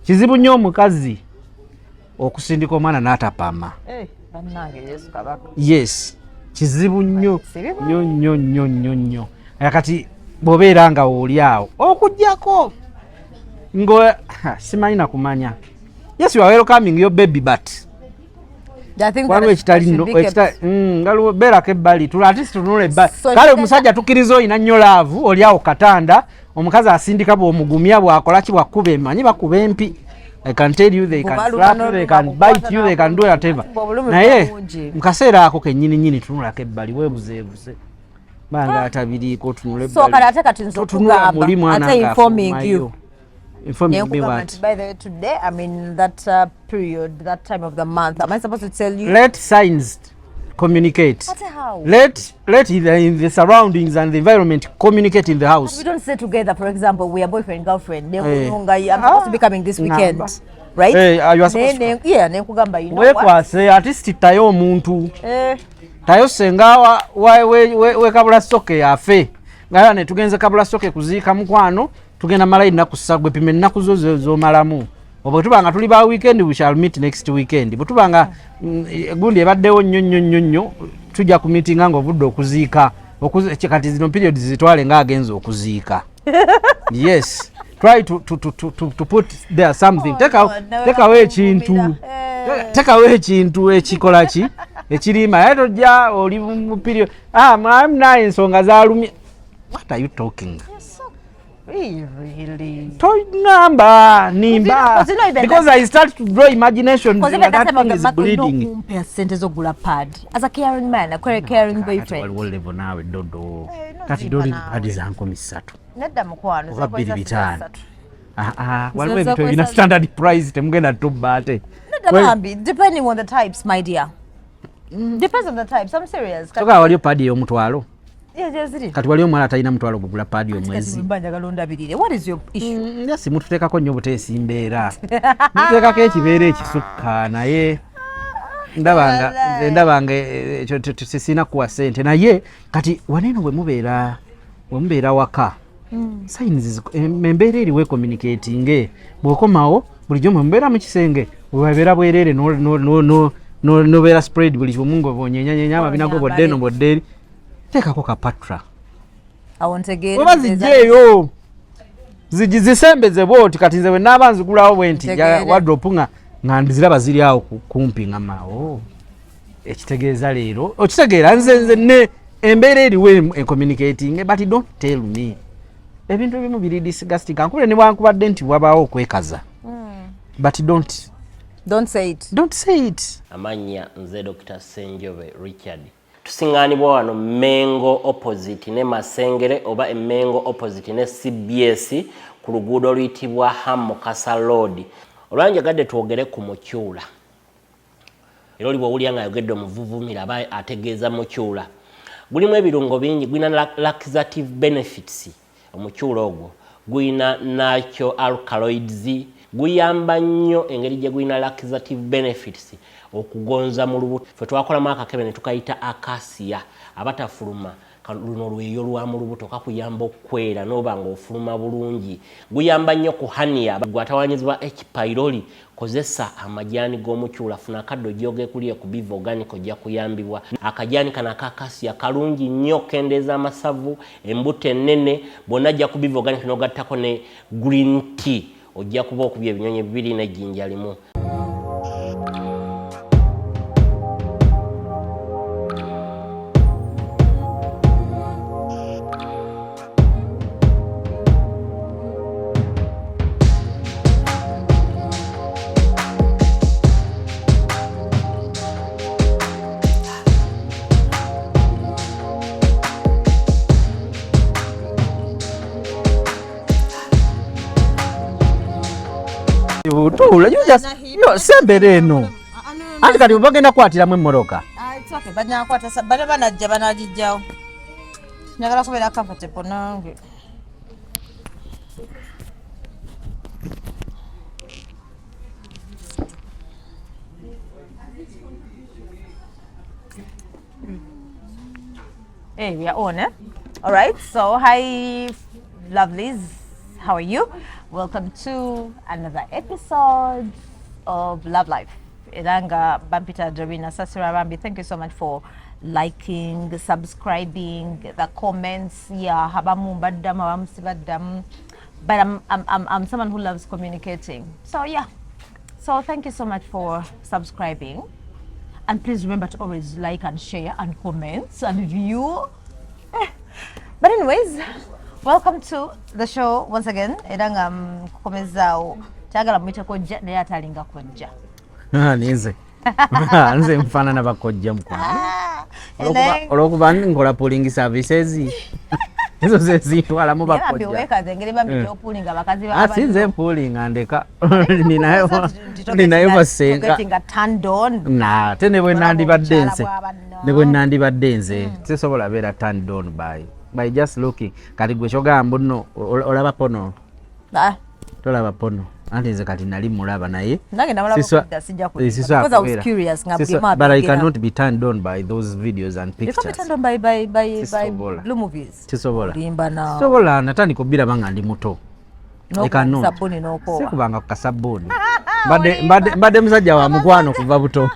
Kizibu nnyo omukazi okusindika omwana n'atapama. Eh, bannange Yesu Kabaka. Yes, kizibu nnyo nnyo nnyo nnyo nnyo nnyo. Kati bw'obeera nga oli awo okuggyako ngo simanyi nakumanya. Yes, you are welcoming your baby, but waliwo ekitali mm, beerako ebbali, ate situnula ebbali. Kale omusajja tukkiriza olina nnyo love, oli awo katanda, omukazi asindika bw'omugumya bw'akola ki, bwakkuba emanyi bakuba empi. I can tell you they can slap you, they can bite you, they can do whatever. Naye mu kaseera ako kennyini nnyini tunulako ebbali, weebuzeebuze banga atabiriiko, tunula ebbali, muli mwana ng'afulumayo. Informing me what? By the way, today I'm in that period, that time of the month. Am I supposed to tell you? Let signs communicate. But how? Let in the surroundings and the environment communicate in the house. But we don't stay together. For example, we are boyfriend, girlfriend. Hey. I'm supposed to be coming this weekend. Nah. Right? Hey, you are supposed to. Yeah, nenkugamba, you know what? Wekwase, at least tayo omuntu. Eh. Tayo senga we kabula soke yafe. Ngala ne tugenze kabula soke kuziika mukwano. Tugenda malayi nnaku ssatu, gwe pima ennaku zo z'omalamu. Oba tuba nga tuli ba weekend, we shall meet next weekend. Bwe tuba nga gundi ebaddewo nnyo nnyo nnyo nnyo, tujja ku meetinga ng'ovudde okuziika. Kati zino periods zitwale ng'agenze okuziika. Yes, try to put there something. Tekawo ekintu. Tekawo ekintu ekikola ki? Ekirima. Naye tojja oli mu period. Ah, naye ensonga zaalumye. What are you talking? Really? Toŋŋamba nimba, because I start to draw imagination that thing is bleeding. Kumpa sente z'okugula pad as a caring man, a caring boyfriend. Waliwo level naawe dodo. Kati doli pad za 3,000. Nedda mukwano, oba 2,500. Waliwo ebintu ebirina standard price, temugenda tubba ate. Nedda bambi, depending on the types, my dear. Depends on the types, I'm serious. Toka waliyo pad ey'omutwalo. Kati waliyo omwana atalina mutwalo gugula pad omwezi. Yes, mututeekako nnyo obuteesi mbeera. Mututeekako ekibeera ekisukka, naye ndabanga ekyo sisina kuwa ssente. Naye kati waneeno bwe mubeera waka, signs embeera eriwo ecommunicating. Bw'okomawo bulijjo mwe mubeera mu kisenge, bwebabeera bwereere nobeera spread buli kimu nga bw'onyenyanyenya amabina go bodde eno bodde eri. Teekako kapatra. Oba zijjeeyo zisembeze bw'oti. Kati nze bwe naaba nzigulawo bwe nti wardrobe nga ndiziraba ziri awo kumpi nga maawo. Ekitegeeza leero okitegeera nze ne embeera eriwo ecommunicating, but don't tell me. Ebintu ebimu biri disgusting. Kankubire ne bwankubadde nti wabaawo okwekaza. But don't say it. Don't say it. Amannya nze Dr. Ssenjobe Richard. Tusiŋŋaanibwa wano Mengo opposite ne Masengere oba Mengo opposite ne CBS ku luguudo oluyitibwa Ham Mukasa Road. Olwanjagadde twogere ku mukyula. Era oli bw'owulira ng'ayogedde omuvuvumira aba ategeeza mukyula. Gulimu ebirungo bingi, gulina laxative benefits omukyula ogwo, gulina natural alkaloids, guyamba nnyo engeri gye gulina laxative benefits okugonza mu lubuto. Ffe twakolamu akakebe ne tukayita acacia, abatafuluma luno lweyo lwa mu lubuto, kakuyamba okwera n'oba ng'ofuluma bulungi. Guyamba nnyo ku hernia, gwatawanyizibwa H. pylori. Kozesa amajaani g'omukyula, funa akadde ojja ku Biva Organic ojja kuyambibwa. Akajaani kano aka acacia kalungi nnyo okukendeeza amasavu, embuto ennene. Bwonna ajja ku Biva Organic n'ogattako ne green tea, ojja kuba okubya ebinyonyi bibiri n'ejjinja limu. Sembera eno. Anti kati bagenda kukwatiramu emmotoka. Bana banajja banagijjawo. Njagala kubeera comfortable nange. Hey, we are on, eh? All right, so hi lovelies. How are you? Welcome to another episode of Love Life. Era nga bampita Dorina Sasira Bambi. Thank you so much for liking, subscribing, the comments. Yeah, abamu mbaddamu, abamu sibaddamu. But I'm someone who loves communicating. So yeah. So thank you so much for subscribing. And please remember to always like and share and comment and view. But anyways, welcome to the show once again. Era nga nkukomezaawo. Kyagala muyite kojja naye atalinga kojja. Ninze nze nfaanana bakojja, mukwano. Olwokuba nkola pooling services, ezo zezintwalamu bakojja. Wekaza engeri bambi gy'opoolinga abakazi. Ah, si nze mpoolinga, ndeka ninayo basenga. Getting turned on. Na ate ne bwe nandibadde nze, Obukyala bw'abanno. ne bwe nandibadde nze sisobola beera turned on by just looking. Kati gwe kyogamba nno olaba porno? Ah, Tolaba porno? Anti nze kati nali mulaba naye nange namulaba kudda, sijja kulimba. Siswa Because I was kubeera. curious nga buli omu But I abyogera. cannot be turned on by those videos and You can't be pictures. turned on by Sisobola. blue movies. Sisobola. Olimba naawe. Sobola. Natandika obiraba nga ndi muto. I cannot. Sabuni n'okoowa. Sikubanga ku kasabbuuni. Mbadde musajja wa mukwano kuva buto,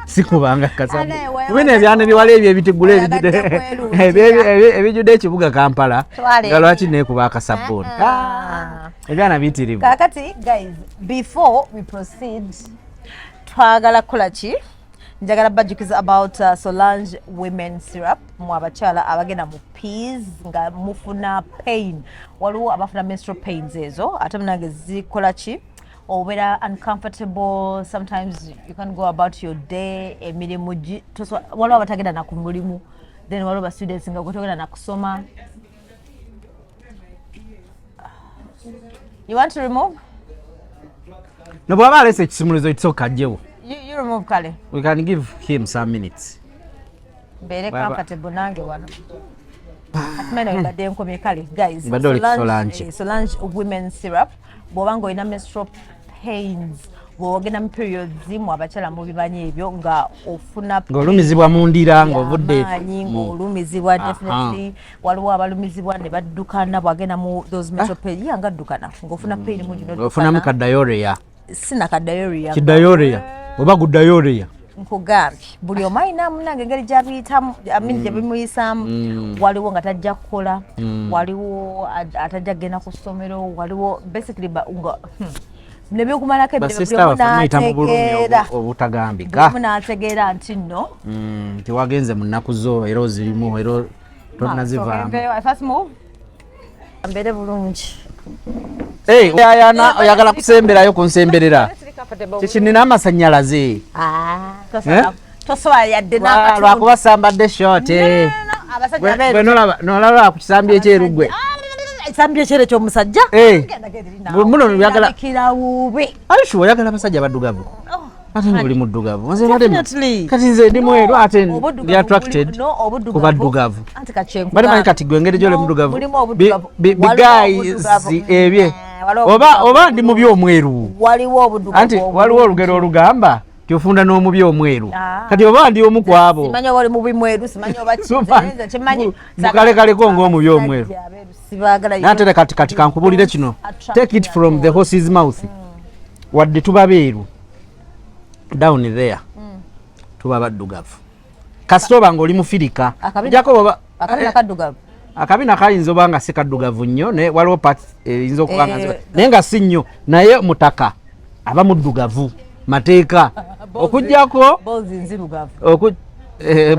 sikubanga kasabbuuni. Ate wewe Kubina ebyana ebiwala ebyo ebitigula Oyagadde kweruukira. ebijjudde ekibuga Kampala, Twala nga lwaki eri. neekuba akasabbuuni? Ah. Ebyana biyitirivu. Kakati guys, before we proceed, twagala kukola ki? Njagala bajjukiza about Solange Women Syrup. Mu abakyala abagenda mu periods nga mufuna pain, waliwo abafuna menstrual pains ezo, ate munange zikola ki? Obeera uncomfortable, sometimes you can go about your day, emirimu waliwo abatagenda na ku mulimu, then waliwo ba students nga gwe togenda na kusoma. You want to remove? No bw'aba aleese ekisumuluzo ekisooka ajjewo. You remove, kale. We can give him some minutes. Mbeere Baba. comfortable nange wano. Atimaina mbadde nkomye. Kale guys, Mbadde oli ku Solange. Solange Women Syrup, bw'oba nga olina menstrual pains, bw'ogenda mu periods, mu abakyala mubimanyi ebyo, nga ofuna Ng'olumizibwa mu ndira ng'ovudde amaanyi, ng'olumizibwa. Definitely waliwo abalumizibwa ne baddukana bwagenda mu those menstrual pain ya nga addukana ng'ofuna pain mungi n'oddukana. Ofunamu ka diarrhea. Sina ka diarrhea. Ki diarrhea oba gu diarrhea. Nkugambye buli omu alina munange engeri gyabiyitamu, I mean, gye bimuyisaamu. Waliwo nga tajja kukola, waliwo atajja kugenda ku ssomero, waliwo basically nga nebikumalako emirembe, buli Basisita omu baffe muyita mu bulumi n'ategeera. Obutagambika. Buli omu n'ategeera nti nno Nti wagenze mu nnaku zo era ozirimu era tonnazivaamu. I first move mbeere bulungi. Hey, oyayana oyagala kusemberayo kunsemberera. Kiki, nina amasanyalaze? Ah, tosobola yadde n'akatundu. Lwakuba sambadde short. No, no, no, abasajja Gwe abeeru. nolaba ku kisambi ekyeru gwe. Ekisambi ekyeru ekyomusajja. Eh. Muno Ndabikira wubi. Ayushu, oyagala abasajja baddugavu ate nga oli muddugavu? Nze Definitely. Kati nze ndi mweru ate Obuddugavu ndi attracted no, obuddugavu. ku baddugavu. Anti kati Bali manyi kati gwe engeri gy'oli No, muddugavu. mulimu obuddugavu. Waliwo Biguys obuddugavu. ebye. Waliwo Oba obuddugavu. oba ndi mubi omweru. Waliwo obuddugavu Anti obulungi. waliwo olugero olugamba ti ofunda n'omubi omweru. Ah. Kati oba ndi omu ku abo. Simanyi oba oli mubi mweru, simanyi oba nze kimanyi. Mukalekaleko ng'omubi omweru. Abasajja abeeru sibaagala. Natere kati kankubulire kino. Attract Take it me from at the all. horse's mouth. Wadde tuba beeru down there, tuba baddugavu kasita oba nga oli mufirika. Ojjako bw'oba- Akabina kaddugavu. Akabina kayinza oba nga si kaddugavu nnyo, naye waliwo part eyinza okuba nga naye nga si nnyo, naye mutaka aba muddugavu mateeka okuggyako Balls nzirugavu. Eh,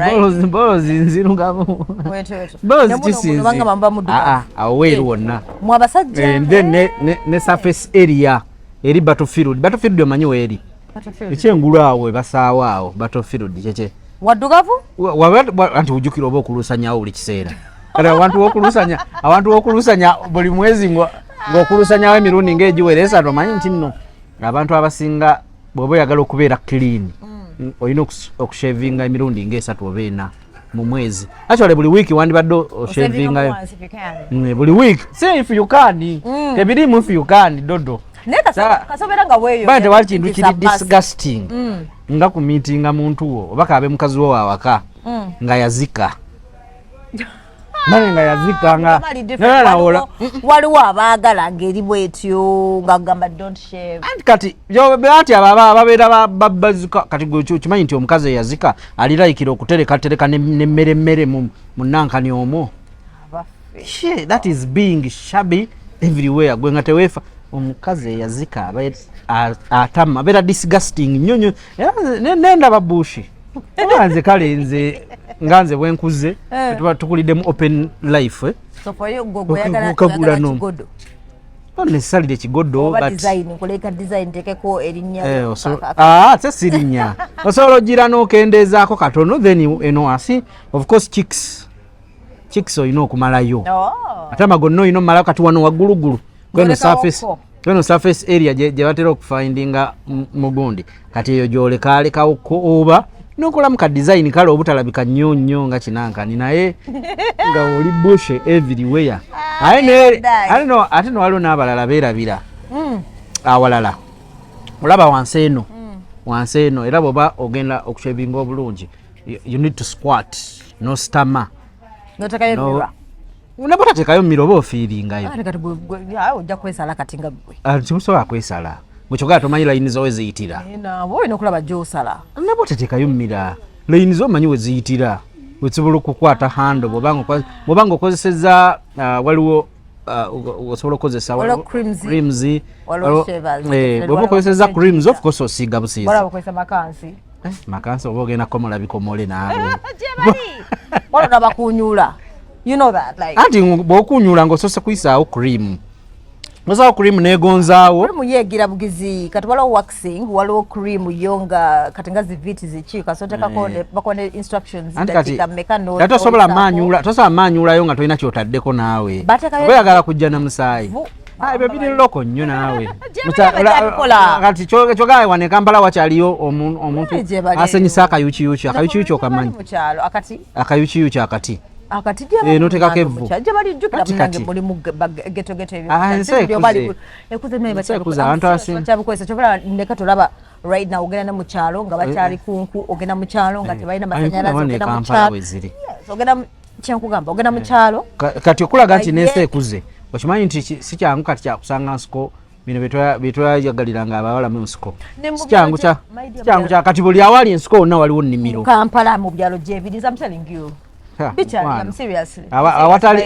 balls nzirugavu. Wetyo, wetyo. Balls Ne muno kisinzi. banga bamba muddugavu. Ah, ah, awo weeru wonna. Mwe abasajja. Eh, then ne surface area eri battlefield, battlefield omanyi weeri? Battlefield. Ekyengulu awo webasaawo awo battlefield kyekye. Waddugavu. Anti ojjukira oba okuluusanyawo buli kiseera. Kati abantu wokulusanya buli mwezi ng'okulusanyawo emirundi ng'egiwera esatu, omanyi nti nno abantu abasinga bw'oba oyagala okubeera clean, olina okushavinga emirundi ng'esatu oba ena mu mwezi. Actually buli wiiki wandibadde oshavingayo. Once if you can. Buli week, say if you can. Tebirimu if you can dodo. Naye kasobeera nga weeyo. Bale tewali kintu kiri disgusting nga kumiitinga muntu wo oba kabe mukazi wo wawaka nga yazika. Nane nga yazika nga nawola. Waliwo abaagala ng'eri bwetyo nga gamba don't shave. Anti kati anti abo ababeera bazuka kati gwe okimanyi nti omukazi eyazika alirayikira okuterekatereka n'emmere mu nankani omwo. That is being shabby everywhere. Gwe nga teweefa omukazi eyazika atama abeera disgusting nnyo nnyo. Nendaba bushy oba nze kale nze nga nze bwenkuze Eh. tuba tukuliddemu open life, eh? So for you gwe oyagala Okagula oyagala no. kigodo. Not necessarily kigodo Oba but design nkuleka design tekeko erinnya. Eh, ah, se sirinnya osobola ogira n'okendeezaako katono then eno wansi of course cheeks olina okumalayo. Oh. Ate amagonna olina omumalayo kati wano waggulugulu kweno Ng'olekawo surface ko. Kweno surface area gye batera okufindinga mugundi kati eyo gyolekaalekawoko oba nokolamu ka design kale obutalabika nnyo nnyo nga kinankani naye nga oli bushy everywhere. Ate Die. ate no waliwo n'abalala beerabira awalala olaba wansi eno era bw'oba ogenda okushavinga obulungi you need to squat nositama. Notekayo No. mirror. Nabo tateekayo mirror oba ofiiringayo. Ate kati awe ojja kwesala kati nga ggwe. Ah, temusobola kwesala bwekyogala tomanyi layini zo we ziyitira. Nabo olina okulaba gy'osala. Nabo teteekayo mirror, layini zo omanyi we ziyitira wesobola okukwata handle bw'obanga okozeseza waliwo osobola okukozesa Waliwo creams. Creams, Waliwo shavers. Eh, bw'oba okozeseza creams of course osiiga busiizi. Waliwo abakozesa makansi. Eh, makansi oba ogenda kukomola bikomole naawe. Gyebali waliwo nabakunyula, you know that like Anti bw'okunyula ng'osoose kuyisaawo cream, osaawo cream negonzaawo. Cream yeegira bugizi kati waliwo waxing, waliwo cream yo nga kati nga ziviti ziki kasotekako Eh. bakuwa ne instructions Anti kati dakiika mmeka ate tosobola n'oyisaako. maanyula, tosobola maanyulayo nga tolina kyotaddeko naawe. Bateekayo Oba oyagala kujja na musaayi. Ah, ebyo biri loko nnyo naawe. Gye bali bakyabikola. Kati kyogala wano e Kampala wakyaliyo omuntu Eh, gye bali asenyisa eyo. akayukiyuki, akayukiyuki okamanyi? Mu kyalo akati. Akayukiyuki akati. Akati. Eh, n'oteekako evvu. Gye bali jjukira Kati munange kati. mulimu ghetto ghetto ebyo. Ah, ensi ekuze. Ekuze naye. Ensi ekuze, abantu abasinga. Bakyabikozesa kyova ndeka tolaba right now ogenda ne mu kyalo nga bakyali kunku, ogenda mu kyalo nga Eh, tebalina ayi, masanyalaze, wano e ogenda mu Kampala kyalo we ziri. Yes, ogenda kyenkugamba ogenda mu kyalo. Kati okulaga nti n'ensi ekuze okimanyi nti si kyangu kati kyakusanga nsiko bino byetwayagaliranga abawala mu nsiko. Ne mu Si kyangu byalo my dear, si kyangu kya kati buli awali ensiko wonna waliwo nnimiro. Kampala mu byalo gyebiri, I'm telling you. Ha, Bikyali, mukwano. I'm seriously.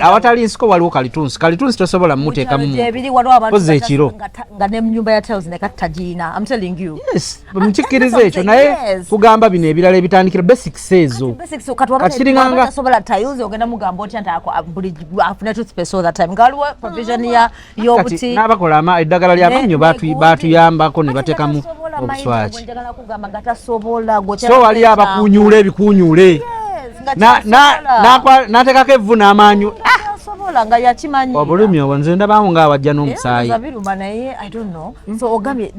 Awatali nsiko waliwo kalitunsi, kalitunsi tosobola mumuteekamu Mu kyalo gyebiri waliwo abantu Kozza ekiro. nga n'ennyumba ya tiles ne kati tagiina, I'm telling you. Yes, mukikkiriza ekyo naye Yes. kugamba bino ebirala ebitandikira basics ezo. Basics, kati waba Kati kiringanga waba tasobola tiles ogenda mugamba otya nti buli afune toothpaste all the time nga waliwo provision ya Kati y'obuti n'abakola eddagala ly'amannyo batuyambako ne Ate bateekamu nga tasobola, my dear, obuswaki. gwe njagala kugamba nga tasobola gwe So waliyo abakunyuula ebikunyuule. Yes, nga kyasobola. N'ateekako evvu n'amaanyu. Tasobola nga yakimanyi. Obulumi obwo nze ndabamu ng'awajja n'omusaayi. Era biruma naye I don't know. So ogambye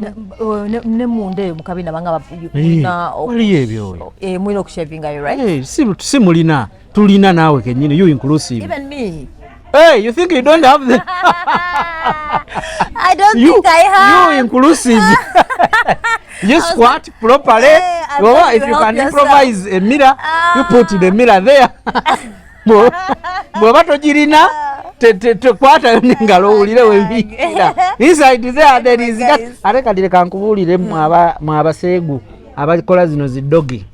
ne munda eyo mu kabina banga Eh, waliyo ebyo. Eh, mulina okushavingayo, right? Eh, si mulina, tulina naawe kennyini, you inclusive. Even me. Hey, you think you don't have the I don't you, think I have. You inclusive, you squat properly. Eh, I Well, thought if you you help can yourself. improvise a mirror, you put the mirror there. Bw'oba togirina tekwatayo n'engalo owulire webiikira inside there. There is Guys. ate kati leka nkubuulire mwe abaseegu abakola zino zi doggy.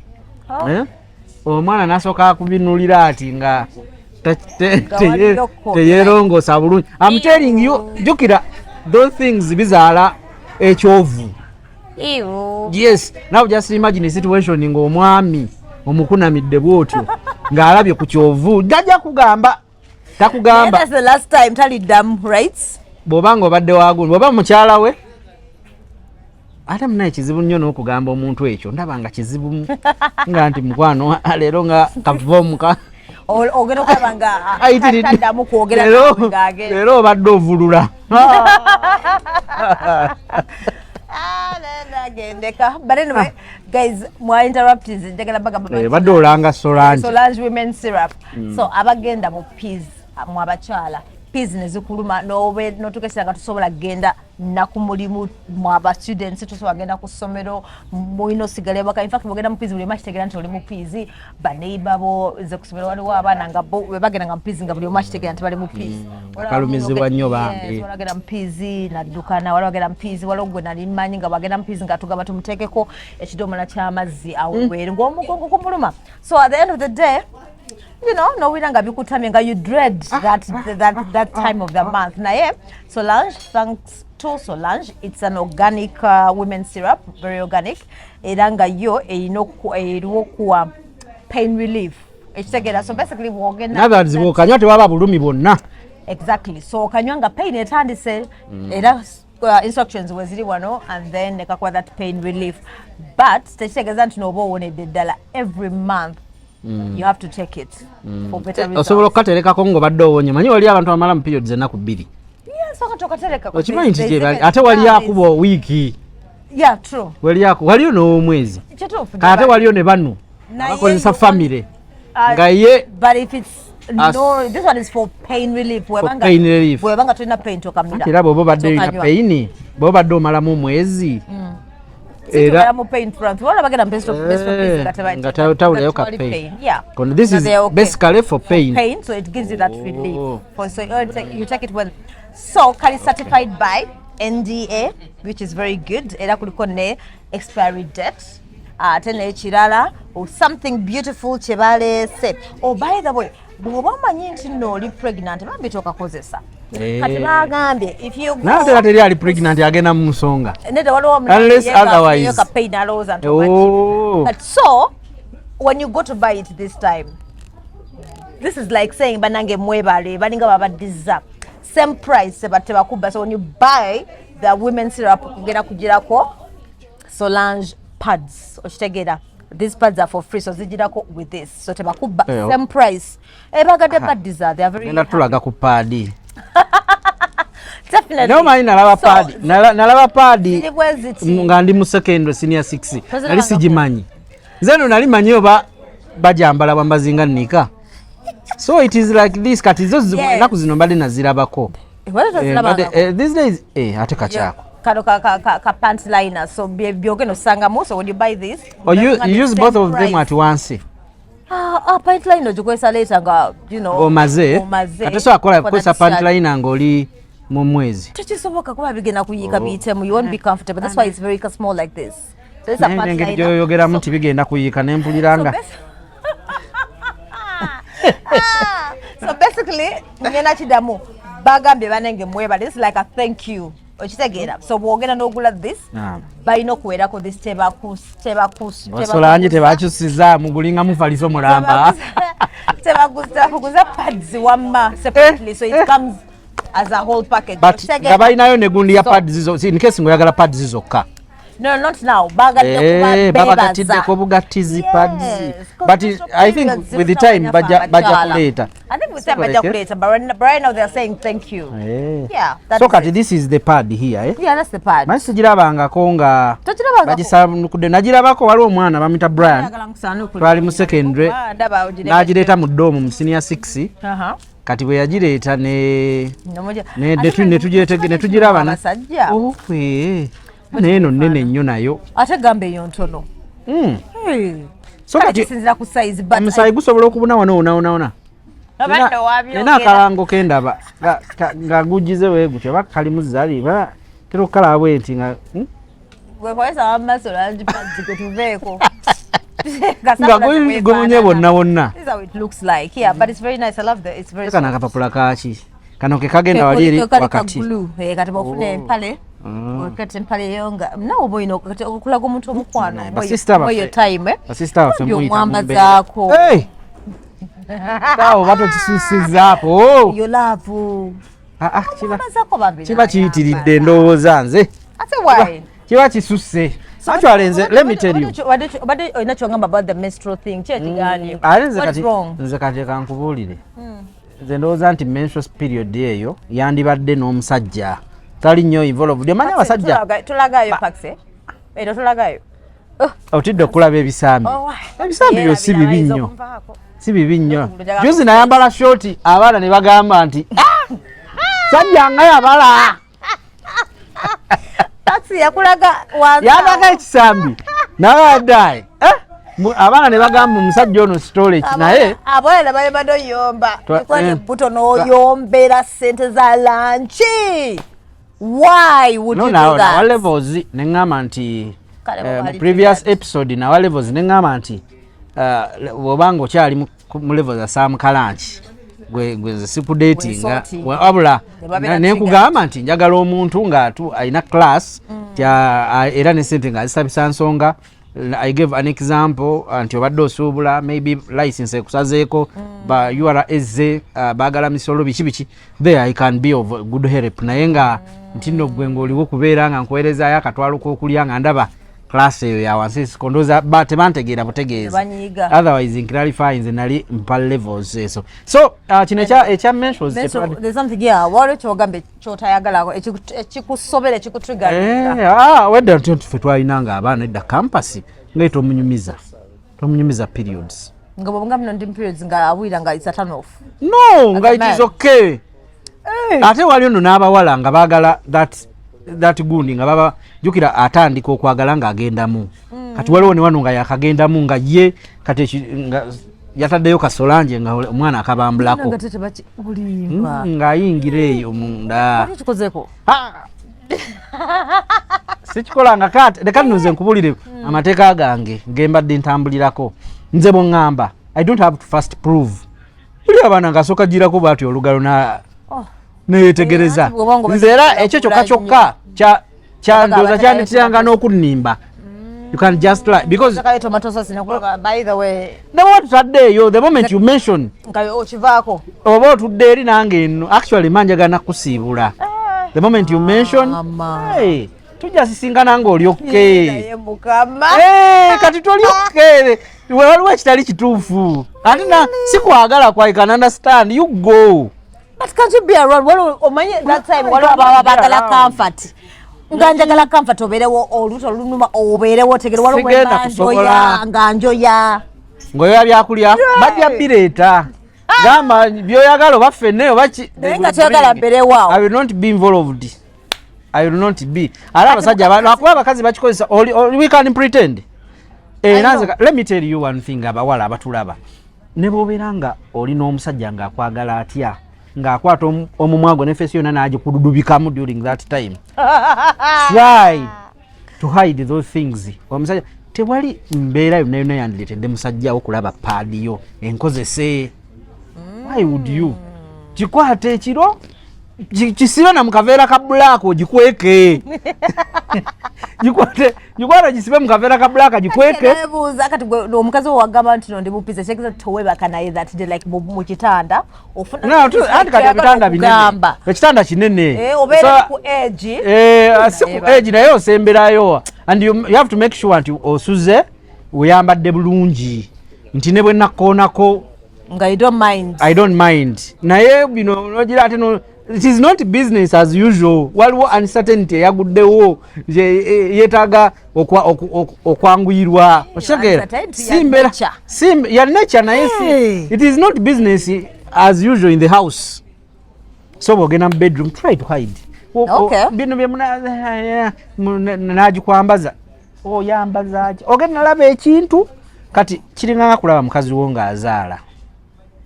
Oh. Eh? Omwana n'asooka akubinulira ati nga Nga waliyo teyerongoosa bulungi. I'm telling you, jjukira those things bizaala ekyovu. Ew. Yes, now just imagine a situation ng'omwami omukunamidde bwotyo ng'alabye ku kyovu jajja kugamba takugamba. That's the last time taliddamu, right? Bw'oba nga obadde wagundi bw'oba mukyala we ate munaye kizibu nnyo n'okugamba omuntu ekyo ndaba nga kizibu nga nti mukwano leero nga kavomuka. Ogenda okulaba nga Ayitiridde. taddamu kwogera naawe ng'agenda. Leero obadde ovulula. Ah, nagendeka. But anyway, guys, mwa interrupt njagala bagamba Eh, badde olanga Solange. Solange Women Syrup. So abagenda mu P's mu abakyala. Pains ne zikuluma, n'otuuka nga tosobola kugenda na ku mulimu. Mwaba students, tosobola kugenda ku ssomero, mulina osigala ewaka. In fact, bwogenda mu pains, buli omu akitegeera nti oli mu pains. Baneiba bo, nze ku ssomero waliwo abaana nga bo bwe bagenda nga mu pains, nga buli omu akitegeera nti bali mu pains. Akalumizibwa nnyo bambi. Yes, waliwo agenda mu pains naddukana, waliwo agenda mu pains, waliwo gwe nali mmanyi nga bwagenda mu pains nga tugamba tumuteekeko ekidomola ky'amazzi awo bweru ng'omugongo gumuluma. So at the end of the day, nowira nga bikutamye, nga you dread that time of the month. Naye Solange, thanks to Solange, it's an organic women syrup, very organic, era nga yo erina eriwo okuwa pain relief, ekitegeera? So basically bwogenda In other words, bw'okanywa tewaba bulumi bwonna. Exactly. So okanywa nga pain etandise, era instructions weziri wano, and then nekakuwa that pain relief, but tekitegeeza nti nooba owonedde ddala. Every month you have to take it for better results. Osobola okukaterekako ng'obadde owonye. Manyi wali abantu abamala mu periods ennaku 2. Yes, wakati okatereka. Okimanyi nti ate wali akuba wiiki. Yeah, true. Wali aku waliyo n'omwezi. Kituufu. Kate waliyo ne bano Naye abakozesa famire nga ye but if it's no, this one is for pain relief. Pain relief. Bwebanga tolina pain, tokamira. Anti era bw'oba obadde olina Tokanywa. pain, bw'oba obadde omalamu omwezi, era mu pain front wala bagenda mu Eh, nga tawulirayo ka pain. Kono this is basically for pain. Pain, so it gives you that relief. Oh. For so you take it when so kali certified by NDA, which is very good. Era kuliko ne expiry date. Ate n'ekirala, oh, something beautiful kye baleese. Oh, by the way, bw'oba omanyi nti nno oli pregnant, bambi tokakozesa. Eh. Kati bagambye if you go Naye ate era teri ali pregnant agenda mu nsonga. Nedda, waliwo Unless otherwise. ka pain alowooza nti Oh. But so when you go to buy it this time, this is like saying banange mwebale, balinga babaddiza same price, tebakubba. So when you buy the women syrup, kugenda kugirako Solange pads, okitegeera? These pads are for free, so zigirako with this, so tebakubba. Eh, Same price ebagadde baddiza. They are very Genda tulaga ku pad. Definitely. Naye omanyi nalaba So, pad, nalaba pad ziri bwe ziti. nga ndi mu secondary, senior 6. Tozirabangako? Nali sigimanyi nze no, nali manyi oba bajambala bwambazi nga nika. So it is like this. Kati zo ennaku zino mbadde nazirabako. Wala Eh, tozirabangako? These days, ate kakyako. Kano ka pant liner, so byogenda osangamu. So when you buy this, Oh, you the you use same both of them price. at once? Ah, pant liner ogikozesa later nga Omaze. omaze. Ate so akola For kukozesa that pant shirt. liner ng'oli mu mwezi? Tekisoboka kuba bigenda kuyiika biyitemu. You won't be comfortable. That's why it's very small like this. So it's a Naye pant engeri liner. gyoyogeramu nti bigenda kuyiika, nempulira So nga So basically ngenda kiddamu, bagambye banenge mwebale. This is like a thank you, okitegeera? So bwogenda n'ogula this, balina okuweerako this. Solange tebakyusizaamu, gulinga mufaliso mulamba. Tebakuguza pads wamma separately, so it comes as a whole package. But Okitegeera? nga balinayo negundi ya So- pads zo, in case ng'oyagala pads zokka. No, not now. Bagadde Eh, kuba babagatiddeko bugatizi pads. Yes, But 'cause I think periods with the time bajja abakyala. kuleeta. I think with time bajja kuleeta, but right now they are saying thank you. Eh. Yeah, that So is kati it. this is the pad here, eh? Yeah, that's the pad. Manyi sigirabangako nga Tokirabangako? bagisanukudde. Nagirabako, waliwo omwana bamuyita Brian, Njagala nkusaanukule. twali mu secondary, Ah, ndaba ogirebe. n'agireeta mu dorm mu senior 6. Kati bwe yagireeta ne Ate ne tugiraba abasajja. Oh, eh. Naye eno nnene nnyo nayo. Ate gamba eyo ntono. Hey. So Kale kati kisinziira ku size, but omusaayi gusobola okubuna wano wona wona wona. Obadde wabyogera. Nina akalango kendaba nga gugize bwe gutyo, oba kalimu zali ba tera okukalaba bwe nti nga, Bwekozesa wamma Solange pads, gwe tuveeko. Nga gubunye bwonna wonna. This is how it looks like. Yeah, but it's very nice. I love the it's very Kano soft. akapapula kaki kano ke kagenda wali eri Kali ka wakati? glue. Eh, kati bw'ofuna empale, kati empale yo nga nawe oba olina okulaga omuntu omukwano Naye, basista baffe- your time, eh? Basista baffe Bambi muyita mu mbeera. omwambazaako. Hey! Awo oba tokisuusizzaako. Yo love. Ah, ah, Omwambazaako bambi kiba n'ayambala. kiyitiridde ndowooza nze. Ate why? Kiba kisusse. Actually nze, let me tell you. Obadde olina kyongamba about the menstrual thing, ki ekigaanye? Ate nze What's kati wrong? Nze kati kankubuulire, nze ndowooza nti menstrual period eyo yandibadde n'omusajja tali nnyo involved. Omanyi abasajja Tulagayo Pax, eh? Ero tulagayo. Otidde okulaba ebisambi. Oh, why? Ebisambi byo si bibi nnyo, Okunvaako. si bibi nnyo. Njagala Juzi nayambala short, abaana ne bagamba nti, "Ah, Sajja nga yabala. Taxi yakulaga wansi. Yalaga ekisambi. Nawadai. Eh? Abaana ne bagamba omusajja ono storage naye abaana bali bado yomba kwani buto n'oyombera ssente za lanchi. Why would no, you no, do that? Nawa levels ne ŋŋamba nti Kale, mu bwali previous triggered. episode nawa levels ne ŋŋamba nti bw'oba nga okyali mu levels za Sam Kalanchi gwe nze sikudatinga. Wesorting. Wabula Ne babeera ne nkugamba nti njagala omuntu ng'atu alina class ti era ne sente ng'azisabisa nsonga. I gave an example nti obadde osuubula, maybe license ekusazeeko, ba URA ezze, baagala misolo, biki biki. There I can be of good help, naye nga nti nno gwe ng'oliwo kubeera nga nkuweerezaayo akatwalo k'okulya, nga ndaba class eyo ya wansi, ndowooza ba tebantegeera butegeezi. Tebanyiiga. Otherwise nclarify, nze nali mpa levels ezo. So kino ekya mentions Then so, there's something, yeah, waliwo kyogambye kyotayagalako ekikusobera, ekikutrigger. Eh, ah, wedda nti ffe twalinanga abaana edda campus nga tomunyumiza periods. Nga bwobanga muno ndi periods, nga awulira nga it's a turn off. No, nga As a it is man. okay. Ate waliyo nno n'abawala nga baagala that gundi, nga baba jjukira atandika okwagala ng'agendamu. Kati waliwo ne wano nga yakagendamu, nga ye kati nga yataddeyo kasolanje nga omwana akabambulako. Nga tete bulimba. Ng'ayingira eyo munda. Wali okikozeeko? Ha! Sikikolanga. Kati leka nno nze nkubulire amateeka gange gembadde ntambulirako. Nze bweŋŋamba, I don't have to first prove. Buli abaana ngaasooka girako bwatyo olugalo na Oh. neyetegereza. Eh, anti bw'oba nga Nze era obadde ekyo kyokka kulabula. Kyokka kyandooza Abagamba kyanditiranga n'okunnimba. You can just lie because Sakayo tomato sauce nakulaba, by the way. Ne bwe tutaddeeyo, the moment you mention Nga okivaako. Oba otudde eri nange nno actually ma njagala nakusiibula. The moment you mention, Mama. hey, tujja sisinkana ng'oli okay. Naye Mukama. Eh, kati toli okay, waliwo ekitali kituufu, ate na sikwagala kwa, I can understand you go. But can't you be around? Waliwo omanye that time waliwo ababa baagala comfort, nga njagala comfort, obeerewo oluuto olunuma, obeerewo otegere waliwo Sigenda wemba kusobola. njoya nga njoya. Ng'oyoya byakulya, bajja bireeta, gamba byoyagala oba ffenne oba ki. Naye nga toyagala mbeerewo awo. I will not be involved, I will not be. Ate abasajja lwakuba abakazi bakikozesa, we can pretend. Eh, I nanze know. Let me tell you one thing, abawala abatulaba, ne bw'obeera nga oli n'omusajja ng'akwagala atya, ng'akwata omumwa gwo ne face yonna n'agikududubikamu during that time, try to hide those things. Omusajja tewali mbeera yonna yonna yandiretedde musajjawo kulaba pad yo enkozese. Why would you kikwata ekiro, kisibe na mukaveera ka black, ogikweke, gikwate gikwate, gisibe mu kaveera ka black, gikweke. Nebuuza kati gwe omukazi wo wagamba nti no ndi bupiza, kyekeza towebaka naye that day, like mu kitanda ofuna No, anti kati ebitanda binene, okugamba. Ekitanda kinene. Eh, obeera ku edge. Eh, si ku edge, naye osemberayo and you have to make sure nti osuze oyambadde bulungi, nti ne bwe nakkoonako nga you don't mind. I don't mind. Naye bino nogira ate no, it is not business as usual. Waliwo uncertainty eyaguddewo yeetaaga okwanguyirwa, okitegeera? Uncertainty Si ya nature. ya nature, naye Hey. it is not business as usual in the house. So bwogenda mu bedroom, try to hide. Bino bye nagikwambaza, oyambaza ki? Ogenda nalaba ekintu kati kiringanga kulaba mukazi wo ng'azaala.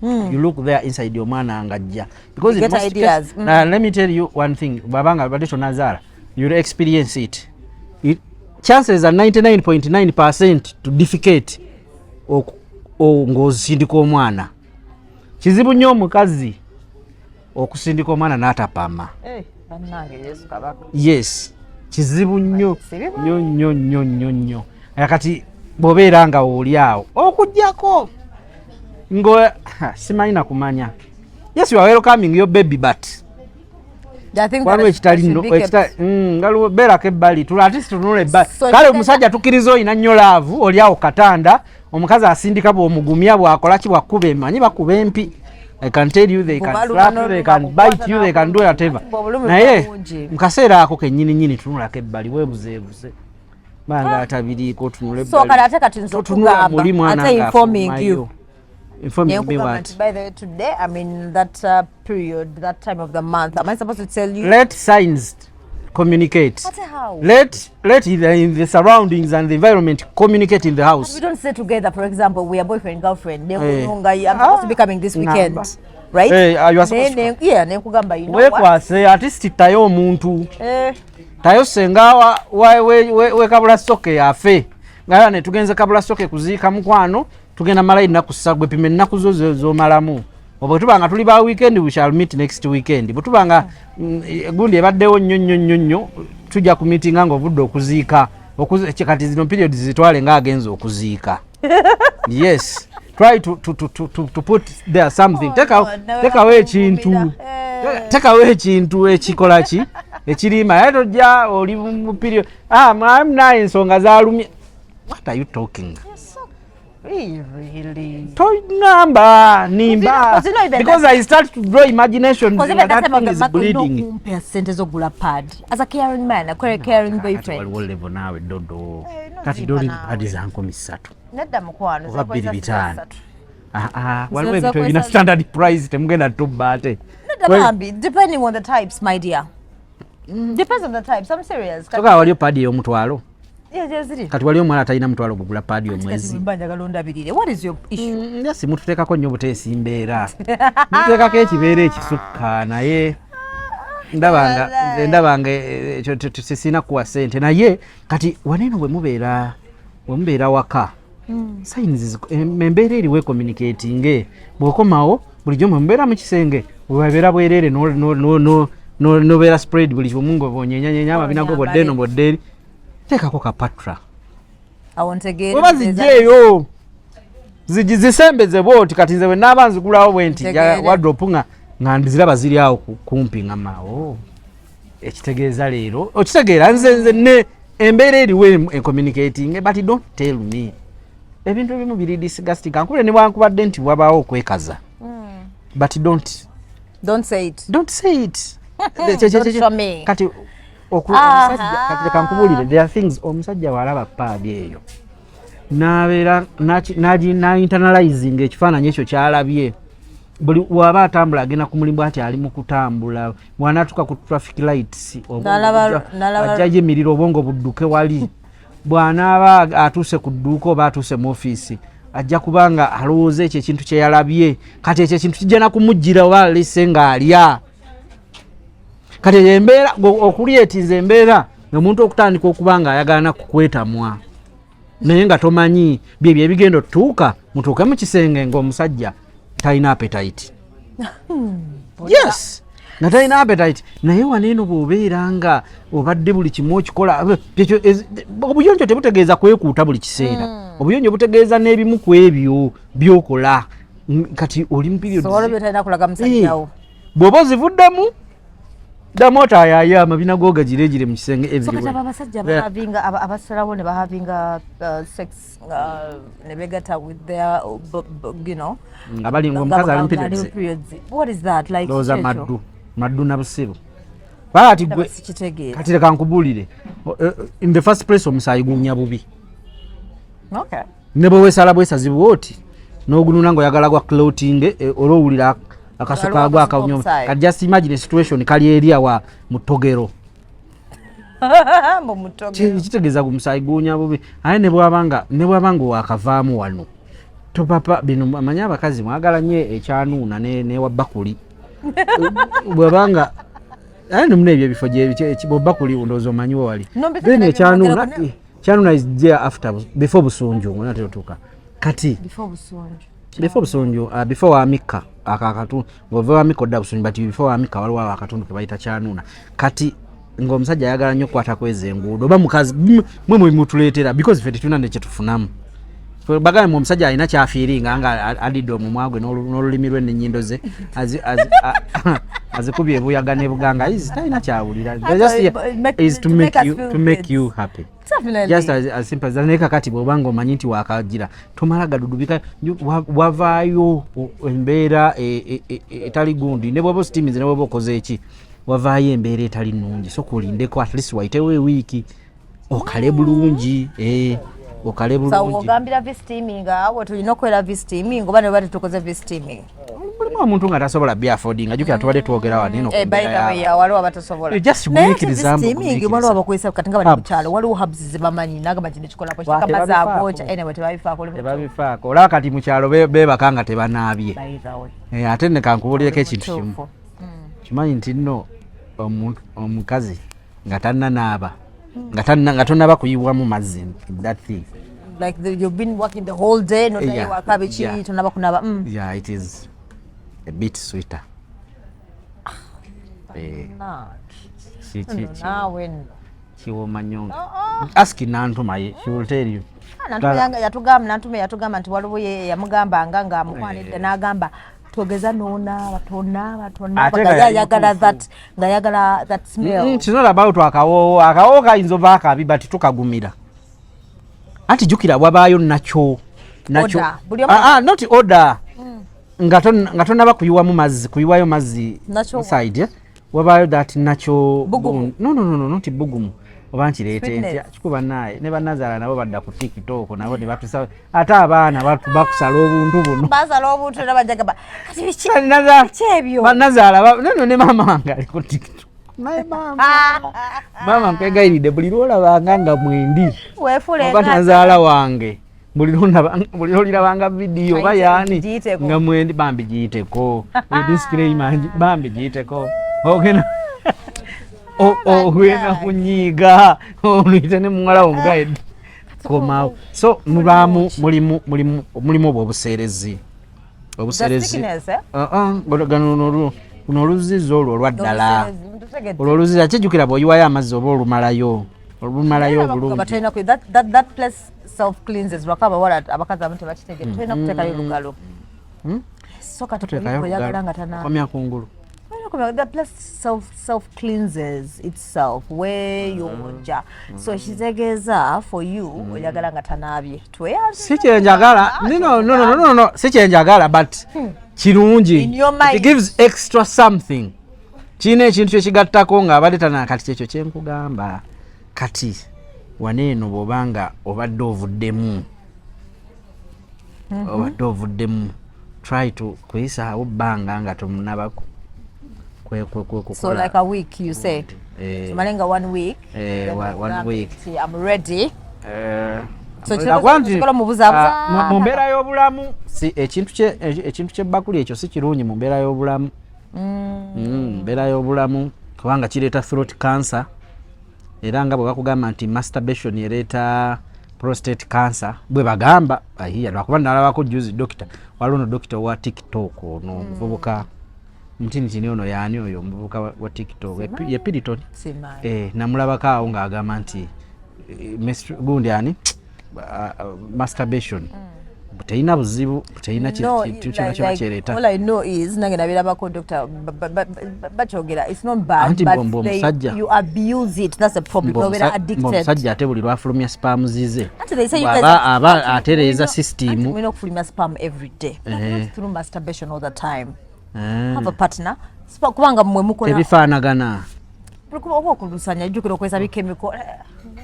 You look there inside, omwana ng'ajja, because You in get most ideas. cases, now, let me tell you one thing, bw'abanga badde tonazaala, you'll experience it. Chances are 99.9% to defecate ng'osindika omwana. Kizibu nnyo omukazi okusindika omwana n'atapama. Eh, bannange, Yesu Kabaka. Yes, kizibu nnyo. Sibibu. Nnyo nnyo nnyo nnyo nnyo. Kati bw'obeera nga oli awo okugjako ngo simanyi nakumanya, yes, you are welcoming your baby, but I think waliwo that ekitali should nno be kept. Waliwo beerako ebbali, ate situnula ebbali. So Kale omusajja tukkiriza oyina nnyo love, oli awo katanda, omukazi asindika, bw'omugumya, bw'akola ki, bwakkuba, emanyi bakuba empi. I can tell you they can Bubaluma slap you, they can n'oluma, bite you, they can do whatever. Obulumi Naye bungi. mu kaseera ako kennyini nnyini tunulako ebbali, weebuzeebuze banga atabiriiko, otunula So kale ate kati nze Totunula okugamba muli mwana ate informing ng'afulumayo. you. Informing me Nenkugamba what? nti, by the way, today I'm in that period, that time of the month. Am I supposed to tell you? Let signs communicate. But how? Let the surroundings and the environment communicate in the house. We don't stay together. For example, we are boyfriend, girlfriend. Eh. Nekunga, I'm supposed to be coming this weekend, Ngamba. right? Eh, you are supposed Yeah, nenkugamba, you know what? Weekwase, at least tayo omuntu. Eh, Tayo senga we kabula soke afe nga ne tugenze kabula soke kuziika mukwano, tugenda malayo ennaku ssatu, gwe pima ennaku zo z'omalamu. Oba tuba nga tuli ba weekend, we shall meet next weekend. Bwe tuba nga gundi ebaddewo nnyo nnyo nnyo nnyo, tujja ku meetinga ng'ovudde okuziika. Kati zino periods zitwale ng'agenze okuziika. Yes, try to put there something. Oh, no, Tekawo ekintu. Eh. Tekawo ekintu ekikola ki ekirimba, naye tojja oli mu period, ah, naye ensonga zalumye. What are you talking? Really? Toŋŋamba nimba. Because you know even Because I start to draw imaginations Because nga even that that time of thing the is month, olina bleeding. okumpa sente z'okugula pad. As a caring man, a caring Kati boyfriend. waliwo level naawe dodo. Eh, no, Kati zimpa doli naawe. Pad za 3000 Nedda mukwano, oba zakozesa 25. ssatu. Ah, ah, waliwo Zakozesa ebintu ebirina standard price, temugenda tubba ate. Nedda bambi, depending on the types, my dear. Depends on the types. I'm serious. Soka waliyo pad ey'omutwalo. Yeah, ziri. Kati waliyo omuwala atalina mutwalo gugula pad omwezi. Kati bwe njagala ondabirire. What is your issue? Yes, mututeekako nnyo obuteesi mbeera, mututeekako ekibeera ekisukka, naye ndabanga nze ndabanga ekyo sisina kuwa ssente. Naye kati waneeno bwe mubeera waka, signs embeera eriwo ecommunicating. Bw'okomawo bulijjo mwe mubeera mu kisenge, webabeera bwereere, nobeera spread buli kimu nga bonyenyanyenya amabina go bodde eno bodde eri, teekako kapatra. Awo ntegeera. Oba zijjeeyo zisembeze bwoti. Kati nze bwe naaba nzigulawo bwe nti Ntegeere. Wardrobe nga nziraba ziri awo kumpi, nga ma, oh, ekitegeeza leero okitegeera nze ne embeera eriwo ecommunicating, but don't tell me. Ebintu ebimu biri disgusting. Kankubire ne bwankubadde nti wabaawo okwekaza, but don't Don't say it. Don't say it. Don't show me. Kati omusajja, kati leka nkubuulire, there are things omusajja bw'alaba pad eyo n'abeera na internalizing ekifaananyi ekyo kyalabye. Buli waba atambula agenda ku mulimu ati ali mu kutambula, bw'anaatuuka ku traffic lights, obwongo ajja yimirira, obwongo budduke wali. Bw'anaaba atuuse ku dduuka oba atuuse mu ofiisi, ajja kubanga alowooza ekyo ekintu kye yalabye. Kati ekyo ekintu kijja na kumujjira oba alese ng'alya. Kati eyo embeera okulyetiza embeera omuntu okutandika okuba nga ayagala nakukwetamwa, naye nga tomanyi byebyo ebigenda otutuuka mutuuke mu kisenge ng'omusajja talina appetite. Yes, nga talina appetite. Naye waneeno bw'obeera nga obadde buli kimu okikola, obuyonjo tebutegeeza kwekuuta buli kiseera. Obuyonjo butegeeza n'ebimu ku ebyo byokola. Kati oli mu period So waliwo byotalina kulaga musajjawo. Bw'oba ozivuddemu, ddamu otaayaaya amabina go gagiregire mu kisenge So kati everywhere. abo abasajja bahavinga abasalawo ne bahavinga sex ne begatta with their Nga bali ng'omukazi ali mu periods. Periods. What is that like? Ndowooza Kiki ekyo? Maddu maddu na busiru kati gwe Sikitegeera. Kati leka nkubuulire. In the first place, omusaayi guwunya bubi. Ne bwe weesala bwesazi bwoti n'ogununa ng'oyagala gwa clotting, olwowulira akaso Waliwo kagwo akaso akawunya. k'omusaayi. Kati just imagine a situation kali eri awa mu ttogero. Mbu mutoge. Kitegeeza gu musaayi guwunya bubi. Aye ne bwabanga wakavaamu wano, topapa bino. Amanyi abakazi mwagala nnyo ekyanuuna newa bakuli bwabanga aye nomuna ebyo ebifo bwebakuli ndowooza omanyiwo wali. No, because Then nabyo ekyanuuna mwogera ekyanuuna is there after, before Busunju ng'onatera otuuka kati. Before Busunju. Before Busunju, before Wamika ako akatundu ng'ova Wamika odda Busunju, but before Wamika waliwo awo akatundu ke bayita Kyanuuna. Kati ng'omusajja ayagala nnyo okukwata kweza enguudo oba mukazi, mwe mwemutuleetera because ffe tetulina ne kyetufunamu. Bagambe mu omusajja alina kyafiiringa nga adidde omumwa gwe n'olulimi lwe n'ennyindo ze azikubye ebuyaga ne buganga is talina kyawulira. Just is to to make make us you feel to make good. you happy. Definitely. Just as simple as that. Naye kakati bw'obanga omanyi nti wakagira tomala gadudubika wavaayo embeera etali gundi, ne bw'oba ositimize ne bw'oba okoze eki, wavaayo embeera etali nnungi. Soka olindeko at least wayitewo ewiiki okale bulungi, Okale bulungi. Ogambira V-steaming awo tulina okukolera V-steaming oba ne baba tetukoze V-steaming? Mulimu omuntu nga tasobola byaffordinga, jjukira tubadde twogera wano eno ku Eh, by mbeera the way, y'abantu. waliwo abatasobola. Eh, just Naye ate gumiikiriza mbu, V-steaming, gumiikiriza. waliwo abakozesa kati nga bali mu Herbs. kyalo, waliwo herbs ze bamanyi nagamba kino kikolako Wa, kitaka mazzi tebabifaako. agookya, anyway tebabifaako, oli mutuufu. Tebabifaako, olaba kati mu kyalo beebaka nga tebanaabye. By the way. Eh, ate ne kankubuulireko Oli ekintu kimu. mutuufu. Kimanyi nti nno omuntu omukazi nga tannanaaba, nga tonnaba kuyiwamu mazzi, that thing. Like you've been working the whole day, notayo waka biki, tonaba kunaba. Yeah, it is a bit sweeter. Eh, Naawe nno. Kiwooma nnyo. Ask Nantuma, she will tell you. Ah, Nantuma yatugamba, Nantuma yatugamba nti waliwo ye yamugambanga ng'amukwanidde n'agamba togeza n'onaaba, tonaaba, tonaaba, Ate nga nga yali yayagala mutuufu. that, nga yagala that smell. It's not about akawoowo, akawoowo kayinza oba akabi, but tukagumira. Anti jjukira wabaayo nakyo nakyo Order. Buli omu- Ah, ah, not order. Nga tonnaba kuyiwamu mazzi, kuyiwayo mazzi Nakyo- inside, eh? Wabaayo that nakyo Bugumu. No, not bugumu, oba nkireete Sweetness. ntya kikuba naaye ne bannazaala nabo badda ku TikTok, nabo ne batusa, ate abaana bakusala obuntu buno. Basala obuntu era bajagamba kati biki? Biki ebyo? Bannazaala nono ne maama wange ali ku TikTok, naye maama, maama nkwegayiridde, buli lwolabanga nga mwendi weefuule oba nazaala wange, buli lwolirabanga vidiyo oba Ayite, yaani giyiteko. nga mwendi, bambi giyiteko. Disclaimer, bambi giyiteko, ogenda ogenda kunyiiga oluyite ne muwala wo omugaye komawo. So mubaamu mulimu obwo obuseerezi obuseerezi. Stickiness, eh? Ah, ah, gano luno oluzizi olwo olwaddala. Obuseerezi, ntutegedde. Olwo oluzizi akijjukira bw'oyiwayo amazzi oba olumalayo Era obulungi. tolina that place self cleanses, lwako abawala abakazi abamu tebakitegeera, tolina kuteekayo lugalo. So kati Toteekayo oyagala lugalo. nga tana Komya kungulu. The place self cleanses itself weeyonja, so kitegeeza for you oyagala nga tanaabye. Si kyenjagala, no, si kyenjagala, but kirungi. In your mind. It gives extra something, kirina ekintu kyekigattako ng'abadde tana. Kati kyekyo kyenkugamba, kati waneeno bw'obanga obadde ovuddemu, try to kuyisaawo bbanga nga tomunabako So like a week, you say? Eh. Tumale nga one week, Eh, then one ogambe week. nti I'm ready. So Lwakuba nti, kikola mubuzaabuza. ah, mu mbeera y'obulamu si ekintu kyebbakuli ekyo si kirungi mu mbeera y'obulamu. Mbeera y'obulamu, kubanga kireeta throat cancer, era nga bwe bakugamba nti masturbation ereeta prostate cancer, bwe bagamba ahiya. Lwakuba nalabako juzi dokita, waliwo no dokita owa TikTok ono omuvubuka mutinitini ono, yaani oyo omuvubuka wa TikTok ye Piriton. Simanyi. Eh, namulabako awo ng'agamba nti eh, gundi ani, masturbation terina buzibu, terina No, kintu kyona kyona kyereeta. All I know is nange nabirabako doctor bakyogera, it's not bad, Anti but omusajja- you abuse it, that's the problem. Nobeera addicted. Omusajja ate buli lwafulumya sperm zize Anti they say you guys aba atereeza anti system. mulina okufulumya sperm every day, but Eh. not through masturbation all the time. Eh, Have a partner. Kubanga mmwe mukola tebifaanagana. Oba okulusanya, jjukira okozesa bikemiko.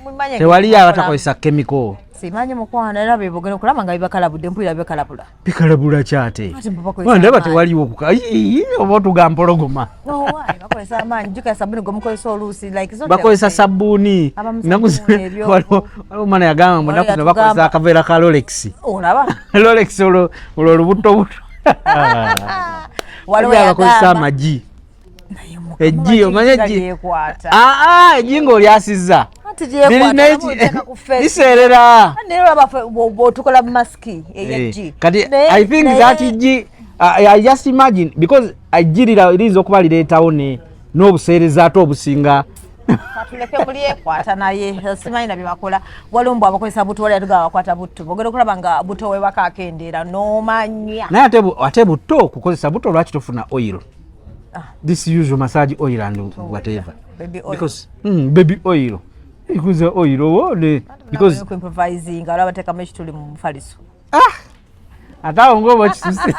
Mumanye Tewaliyo abatakozesa chemical. Simanyi mukwano, era bebogenda okulaba nga bibakalabudde, mpulira bibakalabula. Bikalabula kyate? Ate mbu bakozesa ndaba amaanyi. tewaliwo kuka. Ii, oba otuga mpologoma. Oh, why? Bakozesa amaanyi, jjukira sabuni gwe mukozesa oluusi, like it's not Bakozesa everything. sabbuuni. Abamu Ennaku sabbuuni, ebyovu. Waliwo omwana yagamba mbu Waliwo ennaku zino bakozesa yatugamba. akaveera ka Rolex. Olaba. Rolex olwo olubutobuto. Waliwo abakozesa yagamba amagi. Naye Mukama, Eggi, omanye lwaki eggi? lyekwata? Aa, eggi ng'olyasizza Anti lyekwata, Lirina nabo oteeka ku face. liseerera. Naye olaba ffe bw'otukola masiki ey'eggi. Eh, kati I think that eggi, I just imagine because eggi liyinza okuba lireetawo n'obuseereza ate obusinga. Katuleke mulyekwata, naye simanyi na byebakola. Waliwo mbu abakozesa buto, wali yatugamba bakwata butto, ogenda okulaba nga buto wewaka akendeera n'omanya. Naye ate buto, kukozesa buto, lwaki tofuna oil? This usual massage oil and whatever. Baby oil. Because baby oil ikuza oil owo because improvising, olaba bateekamu ekituli mu mufaliso. Ate awo ngaoba kisuse.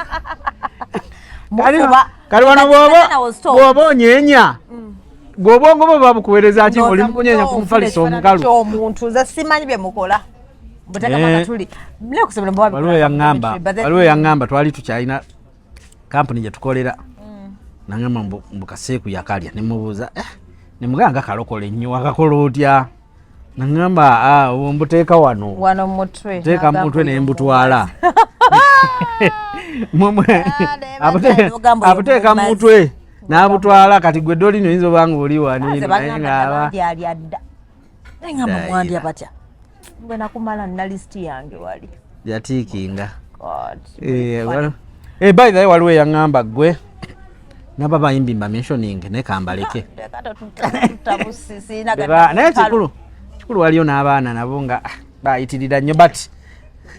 Mufuba. Kali wano But then I was told- bw'oba onyeenya, bw'obwongo bwo babukuweereza ki? Oli mukunyeenya ku mufaliso omukalu. Omuntu, nze simanyi bye mukola. Mbuteekamu Eh. akatuli. Naye kusomero mbawa Waliwo yaŋŋamba, But then- waliwo yaŋŋamba, twali tukyalina kampuni gye tukolera, naŋŋamba mbu kaseeku yakalya. Nemubuuza, eh, nemugamba nga kalokole nnyo, akakola otya? Naŋŋamba, "Ah, obwo mbuteeka wano." Wano mu mutwe. Teeka mu mutwe nembutwala. Ah, ne bagamba oyo Abuteeka mu mumazi. mutwe n'abutwala. Kati gwe dolini oyinza oba nga oli Nze wani naye bagamba ng'aba nabandi alya dda. Naye ngamba Dayira. mwandya batya? Bwe nakumala nina lisiti yange wali. Yatiikinga. God. Eh, eh, by the way, waliwo eyaŋŋamba, gwe naba bayimbi mba mentioning, naye kambaleke. Leka tutabusi, sirina Naye kikulu waliyo n'abaana nabo nga ah, bayitirira nnyo, but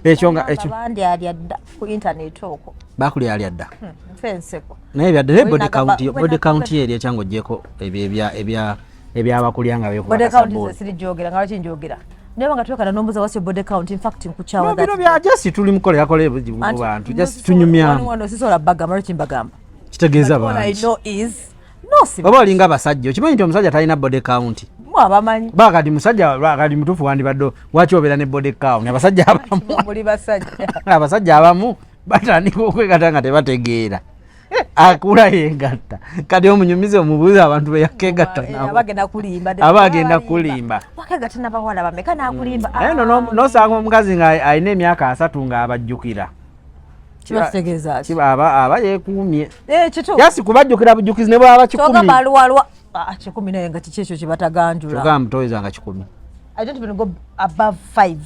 ekyo nga ekyo Abandi alya dda ku internet okwo. Bakulya alya dda. Nfe enseko. Naye byadde naye body count, body count eri ekyanga ogyeko ebyo ebyabakulya nga beekuba Body count kasabbuuni. nze sirijogera, nga lwaki njogera? Naye nga twekana nombuza what's your body count, in fact nkukyawa. No, bino bya just tuli mukolerakola ebuzibu mu bantu, just tunyumyamu. Wano sisobola bagamba, lwaki mbagamba? Kitegeeza But all I bangi know is no si oba olinga basajja, okimanyi nti omusajja talina body count. Mu abamanyi. Ba kati musajja kati mutuufu wandibadde waki obeera ne body count? Abasajja abamu Muli basajja. Abasajja abamu batandika okwegatta nga tebategeera, akula yegatta. Kati omunyumize omubuuze abantu beyakegatta nabo. Abagenda kulimba. Aba agenda kulimba. Wakegatta n'abawala bameka n'akulimba. Naye no nosanga omukazi nga alina emyaka 30 ng'abajjukira. Kiba kitegeeza ki? Kiba aba yeekuumye. Eh, kituufu. Yasi kubajjukira bujukizi ne bwaba 100. Kyogamba aliwo ah, 100, naye nga kiki ekyo kyebataganjula? Kyogamba mutoyeza nga 100. I don't even go above 5.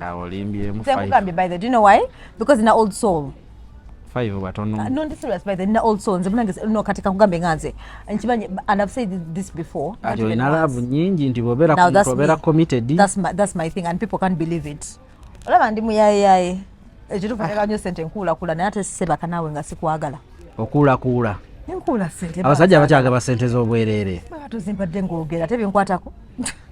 Awo olimbyemu. Nze nkugambye, by the, do you know why? Because nina old soul. 5 batono. No, ndi serious, by the, nina old soul. Nze munange, no, kati kakugambe nga nze nkimanyi, and I've said this before, not Ati even olina once. love nyingi nti bw'obeera Now that's obeera me. committed. That's my thing and people can't believe it. Olaba ndi muyayeyaye, ekituufu njagala nnyo sente, nkuulakula, naye ate sebaka naawe nga sikwagala. Okuulakuula. Nkuula sente. Abasajja bakyagaba sente z'obwereere. Baba tozimpadde ng'ogera tebinkwatako.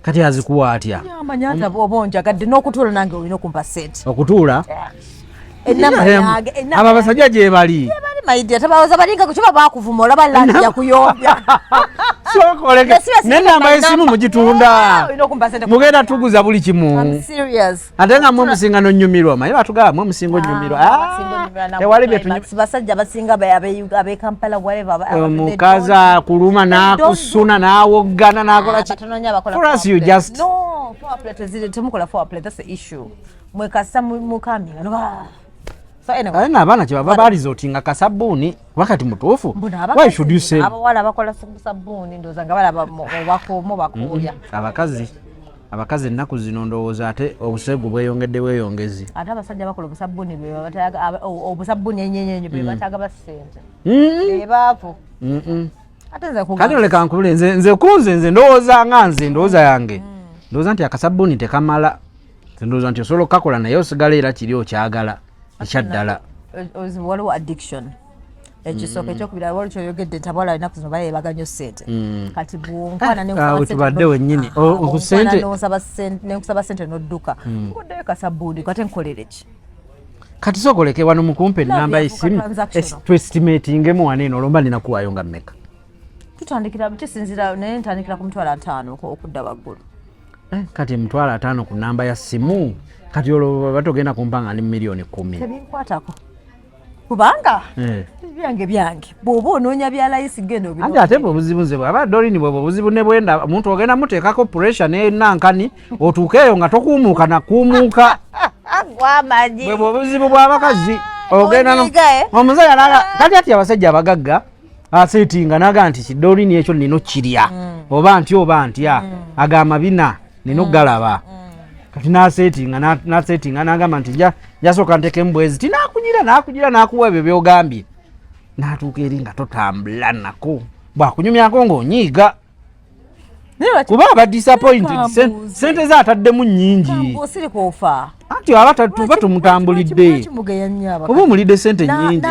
Kati azikuwa atya? Amanya nti oba onjagadde n'okutuula nange olina okumpa sente. Okutuula. Enamba yange. Abo abasajja gye bali. Bali maidia tabawoza balinga kukiba bakuvuma, olaba lanja kuyombya. Sooka nenamba y'essimu mugitunda. Olina okumpa sente. Mugenda tuguza buli kimu. I'm serious. Ate nga mwe musinga nonyumirwa, maye batugaba mwe musinga onyumirwa. Ah, tewali bye. Basajja basinga ab'e Kampala, whatever, Omukazi akuluma n'akusuna n'awoggana n'akola ki? Batono abakola. For us, you foreplay. just No, foreplay temukola foreplay, that's the issue. Mwekasa mukaminga no, ah. So anyway. Ate n'abaana kyebava balizotinga kasabbuuni kuba kati mutuufu. Mbuno Why should you say? Abawala bakola sabbuuni, ndowooza nga balaba obakomo bakooya. Abakazi ennaku zino ndowooza ate obuseegu bweyongedde bweyongezi. Ate abasajja bakola obusabbuuni bwe bataaga, obusabbuuni enyenyenyo bwe bataaga basente bebaavu. Ate nze Kati oleka nkubule, nze kunze nze ndowooza nga nze ndowooza yange, ndowooza nti akasabbuuni tekamala. Nze ndowooza nti osobola okukakola naye osigala era kiri okyagala ekyaddala. Obuzibu waliwo addiction ekisooka. Ekyokubiri, waliwo kyoyogedde nti abawala ennaku zino bayebaga nnyo ssente. Kati bwonkwana Ah, tubadde wennyini. Ku nenkusaba sente nodduka, nguddeyo kasabbuuni, kate nkolere ki? Kati sooka oleke wano mukumpe Love enamba yafuuka y'essimu. transactional. Twestimatingemu wano eno, olwomba nina kuwaayo nga mmeka? Tutandikira, kisinzira, naye ntandikira ku 500,000 okudda waggulu. Eh, kati 50,000 ku namba ya simu, kati olwo batogenda kumpa nga ndi 10 million. Tebinkwatako kubanga Eh. byange byange, bw'oba onoonya bya layisi genda. Anti ate bwe obuzibu nze bwaba dolini bwebwe obuzibu ne bwenda omuntu ogenda muteekako pressure nenankani otuuke eyo nga tokuumuuka nakuumuuka. Gwamanyi. Bwebwe obuzibu bw'abakazi ogenda Onyiga, eh? Omusajja naga kati ati abasajja abagagga aseetinga naga nti kidolini ekyo nina okirya oba ntya oba ntya, agamba bina nina okugalaba. Kati naseetinga naseetinga nagamba nti njasooka ntekemu bwezi ti nakugira nakugira nakuwa ebyo byogambye, natuuka eri nga totambula nako, bwakunyumyako ng'onyiiga kuba aba disappointed. Kambuuze. Sente ze ataddemu nnyingi. Osiri kufa. Anti aba tuba tumutambulidde. Mugeya nnyo abakazi. Oba omulidde sente nnyingi.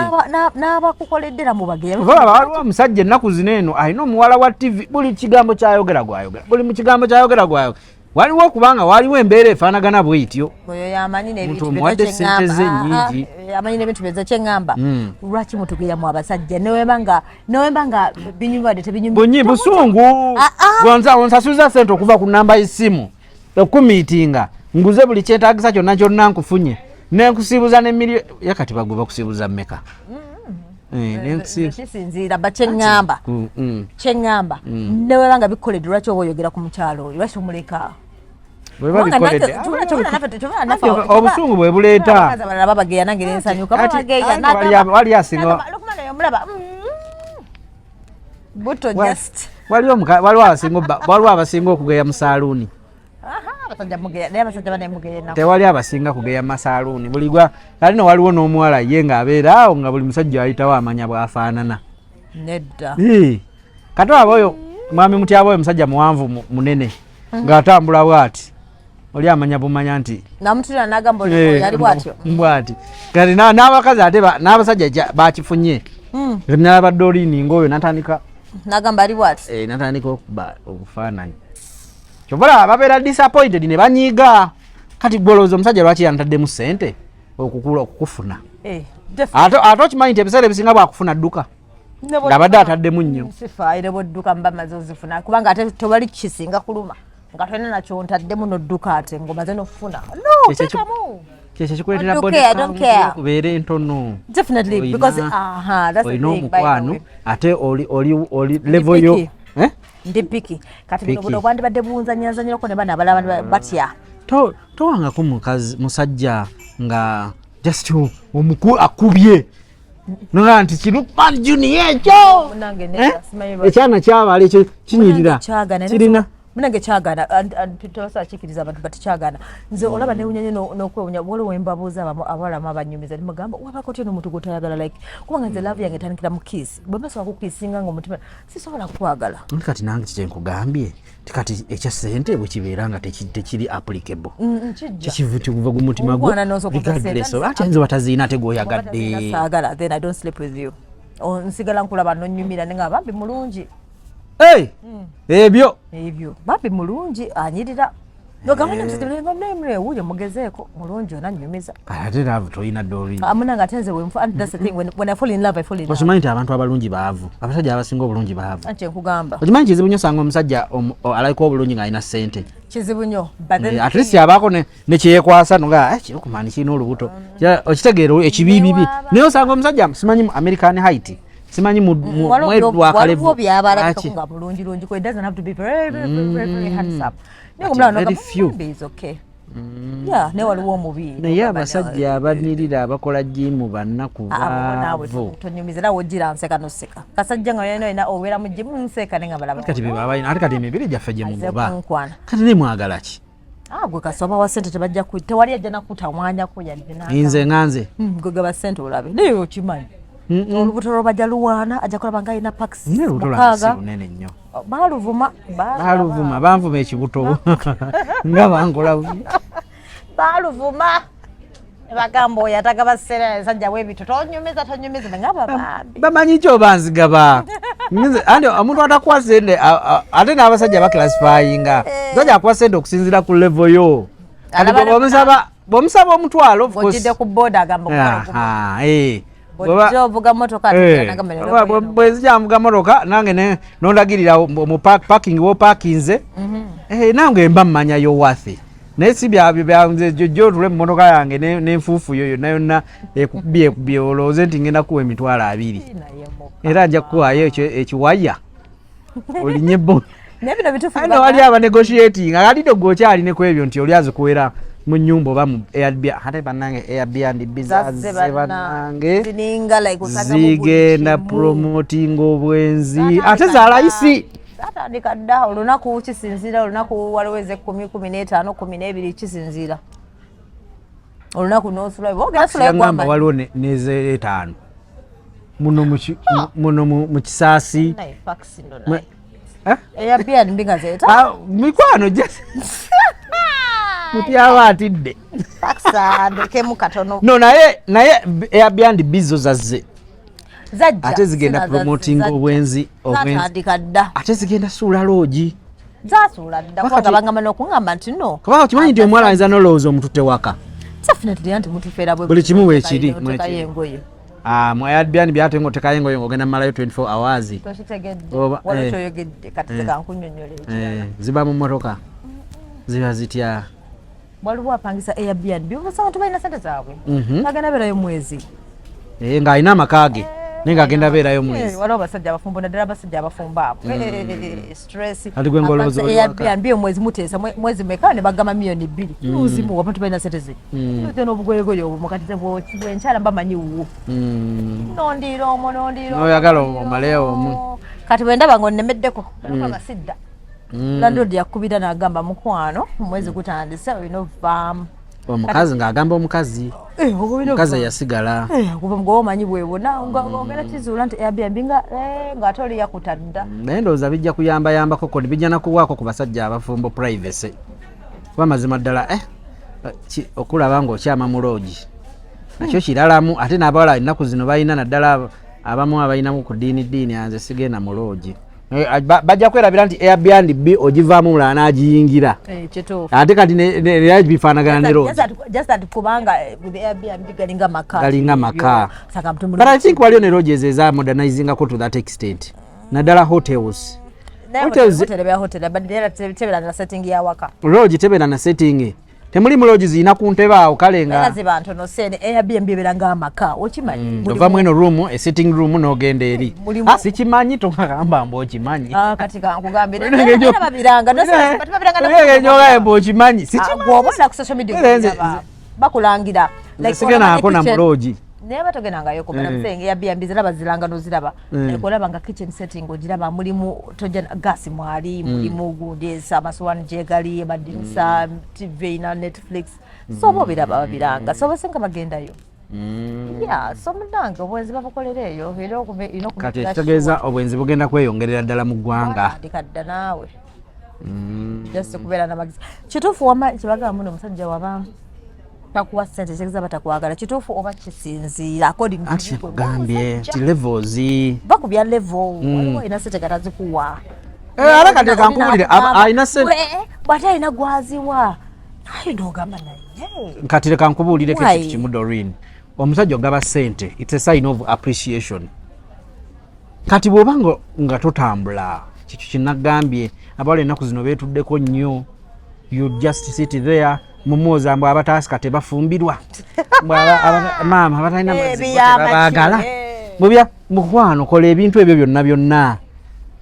N'abakukoledde era mubageya. Oba waliwo omusajja ennaku zino eno alina omuwala wa TV, buli kigambo kyayogera gwayogera, buli mu kigambo kyayogera gwayogera. Waliwo okubanga waliwo embeera efaanagana bwetyo. Oyo yamanyi n'ebintu. Omuntu omuwadde sente ze nnyingi. Amanyi n'ebintu byeza kyeŋŋamba. Lwaki mutugeyamu abasajja newemba nga binyumibadde tebinyumi? Bunyi busungu. Ah, ah. Gonza onsasuza sente okuva ku namba y'essimu okumiitinga. Nguze buli kyetaagisa kyonna kyonna nkufunye nenkusiibuza ne miliyoni ya kati bagwe bakusiibuza mmeka? Eh, Kisinziira, ba kyeŋŋamba kyeŋŋamba neweba nga bikoledde, lwaki oba oyogera ku mukyalo oyo? Lwaki omuleka? Bweba Kubanga bikoledde. nange- tubula naffe- Anti obusungu bwe buleeta. Abakazi abalala babageya, nange nensanyuka. Babageya. Anti wali asinga- Lukman oyo omulaba, buto just Waliwo abasinga okugeya mu saaluuni. Aha, abasajja mugeya, naye abasajja banaye mugeya ennaku. Tewali abasinga kugeya mu masaaluuni. Buli gwa kali no waliwo n'omuwala ye ng'abeera awo nga buli musajja ayitawo amanya bw'afaanana. Nedda. Ii. Kati aba oyo mwami Mutyaba, oyo musajja muwanvu munene ng'atambula bw'ati, oli amanya bumanya nti Namutulira nagamba oli yali bwatyo. Bwati kati n'abakazi ate n'abasajja bakifunye. Nalabadde olini ngaoyo natandika Nagamba ali bwati. Eh, natandika okuba obufaananyi, kyova olaba babeera disappointed ne banyiiga. Kati gwolowooza omusajja lwaki yantaddemu ssente okukula okukufuna? Eh, definitely. Ate okimanyi nti ebiseera ebisinga bwakufuna dduka ng'abadde ataddemu nnyo. Sifaayo ne bwodduka, mba maze ozifuna, kubanga ate tewali kisinga kuluma nga tolina nakyo ntaddemu nodduka ate ng'omaze nofuna. No, teekamu. Kyekyo kikuleetera I don't body care, I don't count care. okubeera entono. Definitely, because aha, that's the Olina thing, by the omukwano way. ate oli level yo. Picky. Eh? Ndi picky kati buno Picky. buno bwandibadde bunzanyanzanyirako ne bano abalala batya. Towangako mukazi musajja nga just akubye noga nti Kirukman Junior ekyo. Munange Eh? nedda, simanyi lwaki. Ekyana kyabala ekyo kinyirira. Kyagana. Kirina. Munange kyagana, and tosobola kikiriza abantu, but kyagana. Nze olaba newunya nnyo n'okwewunya. Waliwo wembabuuza abamu abawalamu abanyumiza, nimugamba wabako otya n'omuntu gwotayagala, like kubanga nze love yange etandikira mu kiss. Bwe mbasobola kukisinga nga omutima sisobola kukwagala. Anti kati nange kyenkugambye ti kati ekya sente bwe kibeera nga tekiri applicable, Kijja. kikivu kikuva ku mutima gwo. Omukwano n'osooka Regardless otasente. ate nze bataziina ate gwoyagadde. Saagala, then I don't sleep with you. Nsigala nkulaba nonyumira nenga bambi mulungi. Hey! Ebyo. Ebyo bambi mulungi anyirira, nogamba wuyo mugezeeko mulungi onanyumiza. Ate love tolina doli. Munange ate nze wenfu, and that's the thing, when I fall in love, I fall in love. Okimanyi nti abantu abalungi baavu, abasajja abasinga obulungi baavu? Anti nkugamba. Okimanyi kizibu nnyo osanga omusajja alabika obulungi ng'alina ssente. Kizibu nnyo, but then Eh, at least abaako nekyeyekwasa noga Kirukumani kirina olubuto. Okitegeera ekibiibibi. Naye osanga omusajja simanyi mu American height, simanyi mweru Waliwo lwakalevu. byabalabikako nga bulungi lungi, it doesn't have to be very, very, very, very, very handsome, naye But omulaba very nogamba, few. "Bambi is okay." Yeah, naye waliwo omubi. Naye abasajja abanyirira abakola jimu bannaku Naawe baavu. tonyumiza, nawe ogira nseka noseka kasajja nga yena olina obeera mu jimu nseka naye nga balaba. Kati be babalina, ate kati emibiri gyaffe gye Aze mugoba. kunkwana. Kati naye mwagala ki? Ah, gwe kasoba wa sente tebajja ku tewali ajja nakutawanyako yadde Nze nga nze. Gwe gaba sente olabe, naye okimanyi olubuto lwobajja luwaana, ajja kulaba nga alina packs Naye olubuto lwange si 6. lunene nnyo. Baluvuma. Baluvuma, banvuma ekibuto nga bankola bubi. Baluvuma bagamba oyo atagaba sente sajja webito, tonyumiza tonyumiza nga babambi. Bamanyi ki oba nzigaba? Anti omuntu atakuwa sente ate n'abasajja baclassifyinga. Musajja akuwa sente okusinziira ku level yo. Kati bw'omusaba 10,000, of course- Ojjidde ku boda agamba omutwalo gumu. Aha, eh. Ojja ovuga motoka Eh, ate nagamba bwe nzija nvuga motoka nange nondagirira mu parking wopakinze. Eh, nange mba mmanya yo worth, naye si byabyo byanze jojjo otule mu motoka yange n'enfuufu yo yonna yonna ekubye ekubye olowooze nti ngenda kuwa 20,000. Era nja kukuwaayo ekyo ekiwaya olinye bo. Naye bino bituufu. Ate wali abanegotiating alidde gwe okyali ne ku ebyo nti oli azikuwera mu nnyumba oba mu Airbnb. Ate bannange Airbnb Zazze zazze bannange. Zininga like osanga mu buli Zigenda kimu. promoting obwenzi Zatandika ate za layisi. Zatandika dda. Olunaku kisinziira, olunaku waliwo ez'ekumi, 15, 12, kisinziira olunaku nosula ogenda sula. Yangamba waliwo nezeetaano muno muno mu kisaasi. Eh? Airbnb nga zeeta. Ah, mikwano just Mutyaba atidde. Ndekemu katono. No, naye Airbnb zo zazze. Zajja. Ate zigenda Sina promoting zajja. obwenzi obwenzi. Zatandika dda. Ate zigenda suula loogi. Zasuula dda, Wakati- kubanga bangamba n'okuŋŋamba nti no. Kubanga okimanyi nti omuwala ayinza nolowooza omututte waka. Definitely, anti mutufeera bwe. Buli kimu weekiri, Otekayo mwekiri. engoye. Ah, mu Airbnb ate ng'otekayo engoye ng'ogenda mmalayo 24 hours. Tokitegedde. Oba- Waliwo kyoyogedde kati, teka nkunnyonnyola ekirala. Eh, ziba mu mmotoka ziba zitya? Waliwo apangisa Airbnb, obusa abantu balina sente zaabwe, agenda beerayo mwezi. Eh, ng'alina amaka ge naye ng'agenda beerayo mwezi. Waliwo abasajja abafumbo, naddala abasajja abafumbo abo. Stress. Kati gwe ng'olowooza oli waka. Airbnb omwezi muteesa mwezi meka ne bagamba 2 million. Luzimu abantu balina sente ze ote n'obugoyegoye obwo mukati bwenkyala mbamanyi wuwo. Nondiira omwo, nondiira omwo, N'oyagala nondiira omaleyo omwo. omwo. Kati bwe ndaba nga onnemeddeko nga sidda, landlord yakubira n'agamba, "Mukwano, omwezi gutandise, olina ovaamu." Omukazi ng'agamba omukazi. Eh, olina omukazi ovaamu. eyasigala. Eh, kuva nga omanyi bwebona ogenda kizuula nti Airbnb nga ng'ate oli yakutadda. Naye ndowooza bijja kuyambayambako kodi, bijja nakuwaako ku basajja abafumbo privacy, kuba mazima ddala okulaba ng'okyama mu lodge nakyo kiralamu. Ate n'abawala ennaku zino balina, naddala abamu abalinamu ku ddiini ddiini, anze sigenda mu lodge. Bajja kwerabira nti Airbnb ogivaamu mulala n'agiyingira. Kituufu. Ate kati era bifaanagana ne lodge. Just that kubanga with Airbnb galinga maka. Galinga maka. Saka mtu But I think waliyo ne lodges eza modernizingako to that extent, naddala hotels. Hotels- Hotel bya hotel, but era tebeera na setting ya waka. Lodge tebeera na setting, temuli mu lodge zirina ku ntebe awo kale Era nga ziba ntono sene. Airbnb ebeera ng'amaka, okimanyi. Ova eno room, e sitting room, n'ogenda eri. Ah, sikimanyi, togamba mbu okimanyi. Ah, kati kankugambire. Olina engeri Era babiranga no, but babiranga na- Olina engeri gy'ogamba mbu okimanyi. Ah, Sikimanyi. bw'oba olina ku social media Era okubiraba, bakulangira. Nze sigendangako na mu lodge. Naye batogendangayoko, but I'm saying Airbnb ziraba ziranga n'oziraba. Like olaba nga kitchen setting ogiraba, mulimu tojja gasi mwali, mulimu gundi esa amasowaani gyegali, amadirisa, TV erina Netflix, so oba obiraba babiranga, so abasinga bagendayo. Yeah, so munange obwenzi babukolera eyo era erina Kati ekitegeeza obwenzi bugenda kweyongerera ddala mu ggwanga. Watandika dda naawe, just kubeera namagezi. Kituufu wama kyebagamba muno, omusajja waba takuwa sente kitegeeza batakwagala, kituufu oba kisinziira according to Anti you gwe kyekugambye omusajja? nti levels. Bakubya level, waliwo alina sente nga tazikuwa. Eh, ate kati kankubulire, alina sente Bw'ate alina gwaziwa naye nogamba naye. Kati leka nkubuulireko Why? ekintu kimu, Doreen. Omusajja ogaba sente, it's a sign of appreciation. Kati bw'oba nga totambula, kikyo kinagambye abawala ennaku zino beetuddeko nnyo. You just sit there, mumwoza mbu abataasika tebafumbirwa. Mbu maama abatalina mazzi bo tebabaagala. Mubya mukwano, kola ebintu ebyo byonna byonna.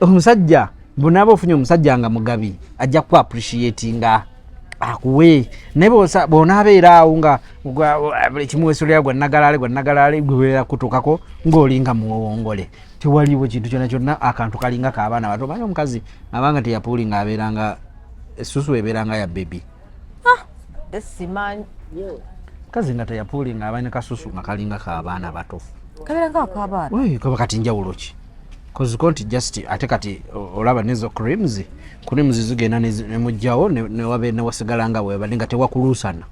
Omusajja bunaaba ofunye omusajja nga mugabi, ajja ku appreciatinga akuwe. Naye bw'onaabeera awo nga buli kimu weesulira gwa nagalaale gwa nagalaale, gwebeera kutuukako ng'olinga muwongole, tewaliwo kintu kyonna kyonna, akantu kalinga k'abaana bato. Omanyi omukazi abanga teyapuuli nga abeeranga essusu ebeeranga ya baby. Simanyi. Mukazi nga teyapuuli nga abalina kasusu nga kalinga k'abaana bato. Kabeera nga ak'abaana. Wei, kaba kati njawulo ki? Koziko nti just ate kati olaba nezo creams zigenda nemugjawo newabe newasigala nga webadde nga tewakuluusana,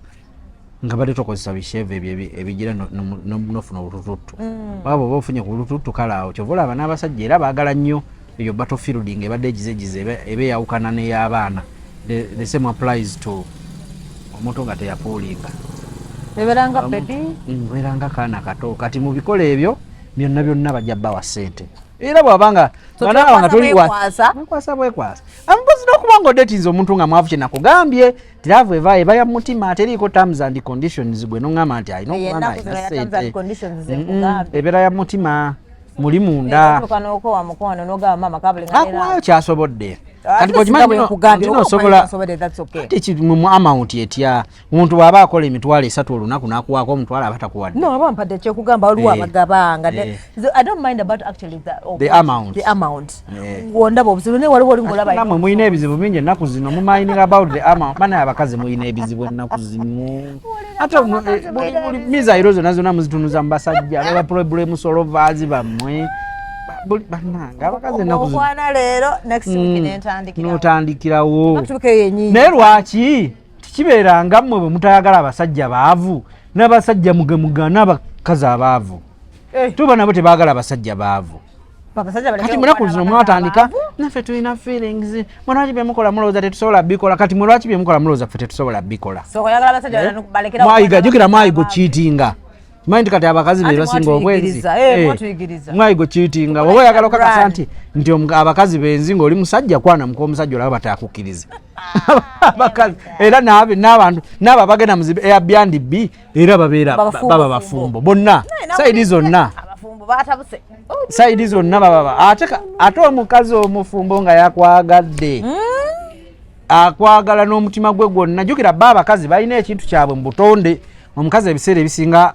nga badde tokozesa bisheve ebyo ebigira nofuna olutututtu. Waba oba ofunye ku lututtu, kale awo kyova olaba n'abasajja era baagala nnyo eyo battlefield nga ebadde egizegize eba eyawukana n'ey'abaana. The same applies to omuntu nga teyapuulinga. Ebeera nga baby. Beera nga kaana kato. Kati mu bikola ebyo byonna byonna bajja bawa ssente, era bw'abanga So nga naawe nga toli twekwasa bwekwasa. Mwekwasa bwekwasa. Ampozi n'okuba nga odetinze omuntu nga mwavu, kyenakugambye ti love eva eba ya mutima, teriiko terms and conditions. Gwe noŋŋamba nti alina okuba nga Ennaku alina zino ya terms and ssente. conditions zenkugambye. Ebeera ya mutima muli munda. Otuuka n'okowa mukwano n'ogamba maama kabuli nga Akuwaayo kyasobodde. Ate Kati bw'okimanyi singa bwe nkugambye, nti oba osobola omanyi nsobodde, that's okay. Ate mu amount etya? Omuntu bw'aba akola 30,000 olunaku n'akuwaako 500, aba takuwadde. No, aba mpadde kyekugamba waliwo abagabanga. I don't mind about actually The amount. The amount. Wondaba obuzibu naye waliwo oli ng'olaba Nammwe mulina ebizibu bingi ennaku zino, mumayininga about the amount. Banaye abakazi mulina ebizibu ennaku zino, ate buli mizayiro zonna zonna muzitunuza mu basajja baba problem solvers bammwe. Bannange abakazi ennaku zino. Okwana leero, next week nentandikira. N'otandikirawo. Next week eyo yennyini. Naye lwaki tikibeeranga mmwe bwe mutayagala abasajja baavu, n'abasajja mugemugana abakazi abaavu? Tuba nabo tebaagala abasajja baavu. Abasajja baleke Kati munaku okwana zino abakazi mwatandika abaavu. Naffe tulina feelings, mwe lwaki byemukola mulowooza tetusobola bikola? Kati mwe lwaki byemukola mulowooza ffe tetusobola bikola? So oyagala abasajja balekera Mwayiga okwana jjukira abakazi mwayiga abaavu. okiitinga. Manyi nti kati abakazi be basinga obwenzi. Mwayigo cheating oba oyagala okakasa nti abakazi benzi ng'oli musajja kwana muka omusajja olaba batakukkiriza. Abakazi era n'abantu n'abo abagenda mu Airbnb era babeera baba bafumbo bonna sayidi zonna. Sayidi zonna baba ate omukazi omufumbo nga yakwagadde. Akwagala n'omutima gwe gwonna. Jjukira ba abakazi balina ekintu kyabwe mu butonde. Omukazi ebiseera ebisinga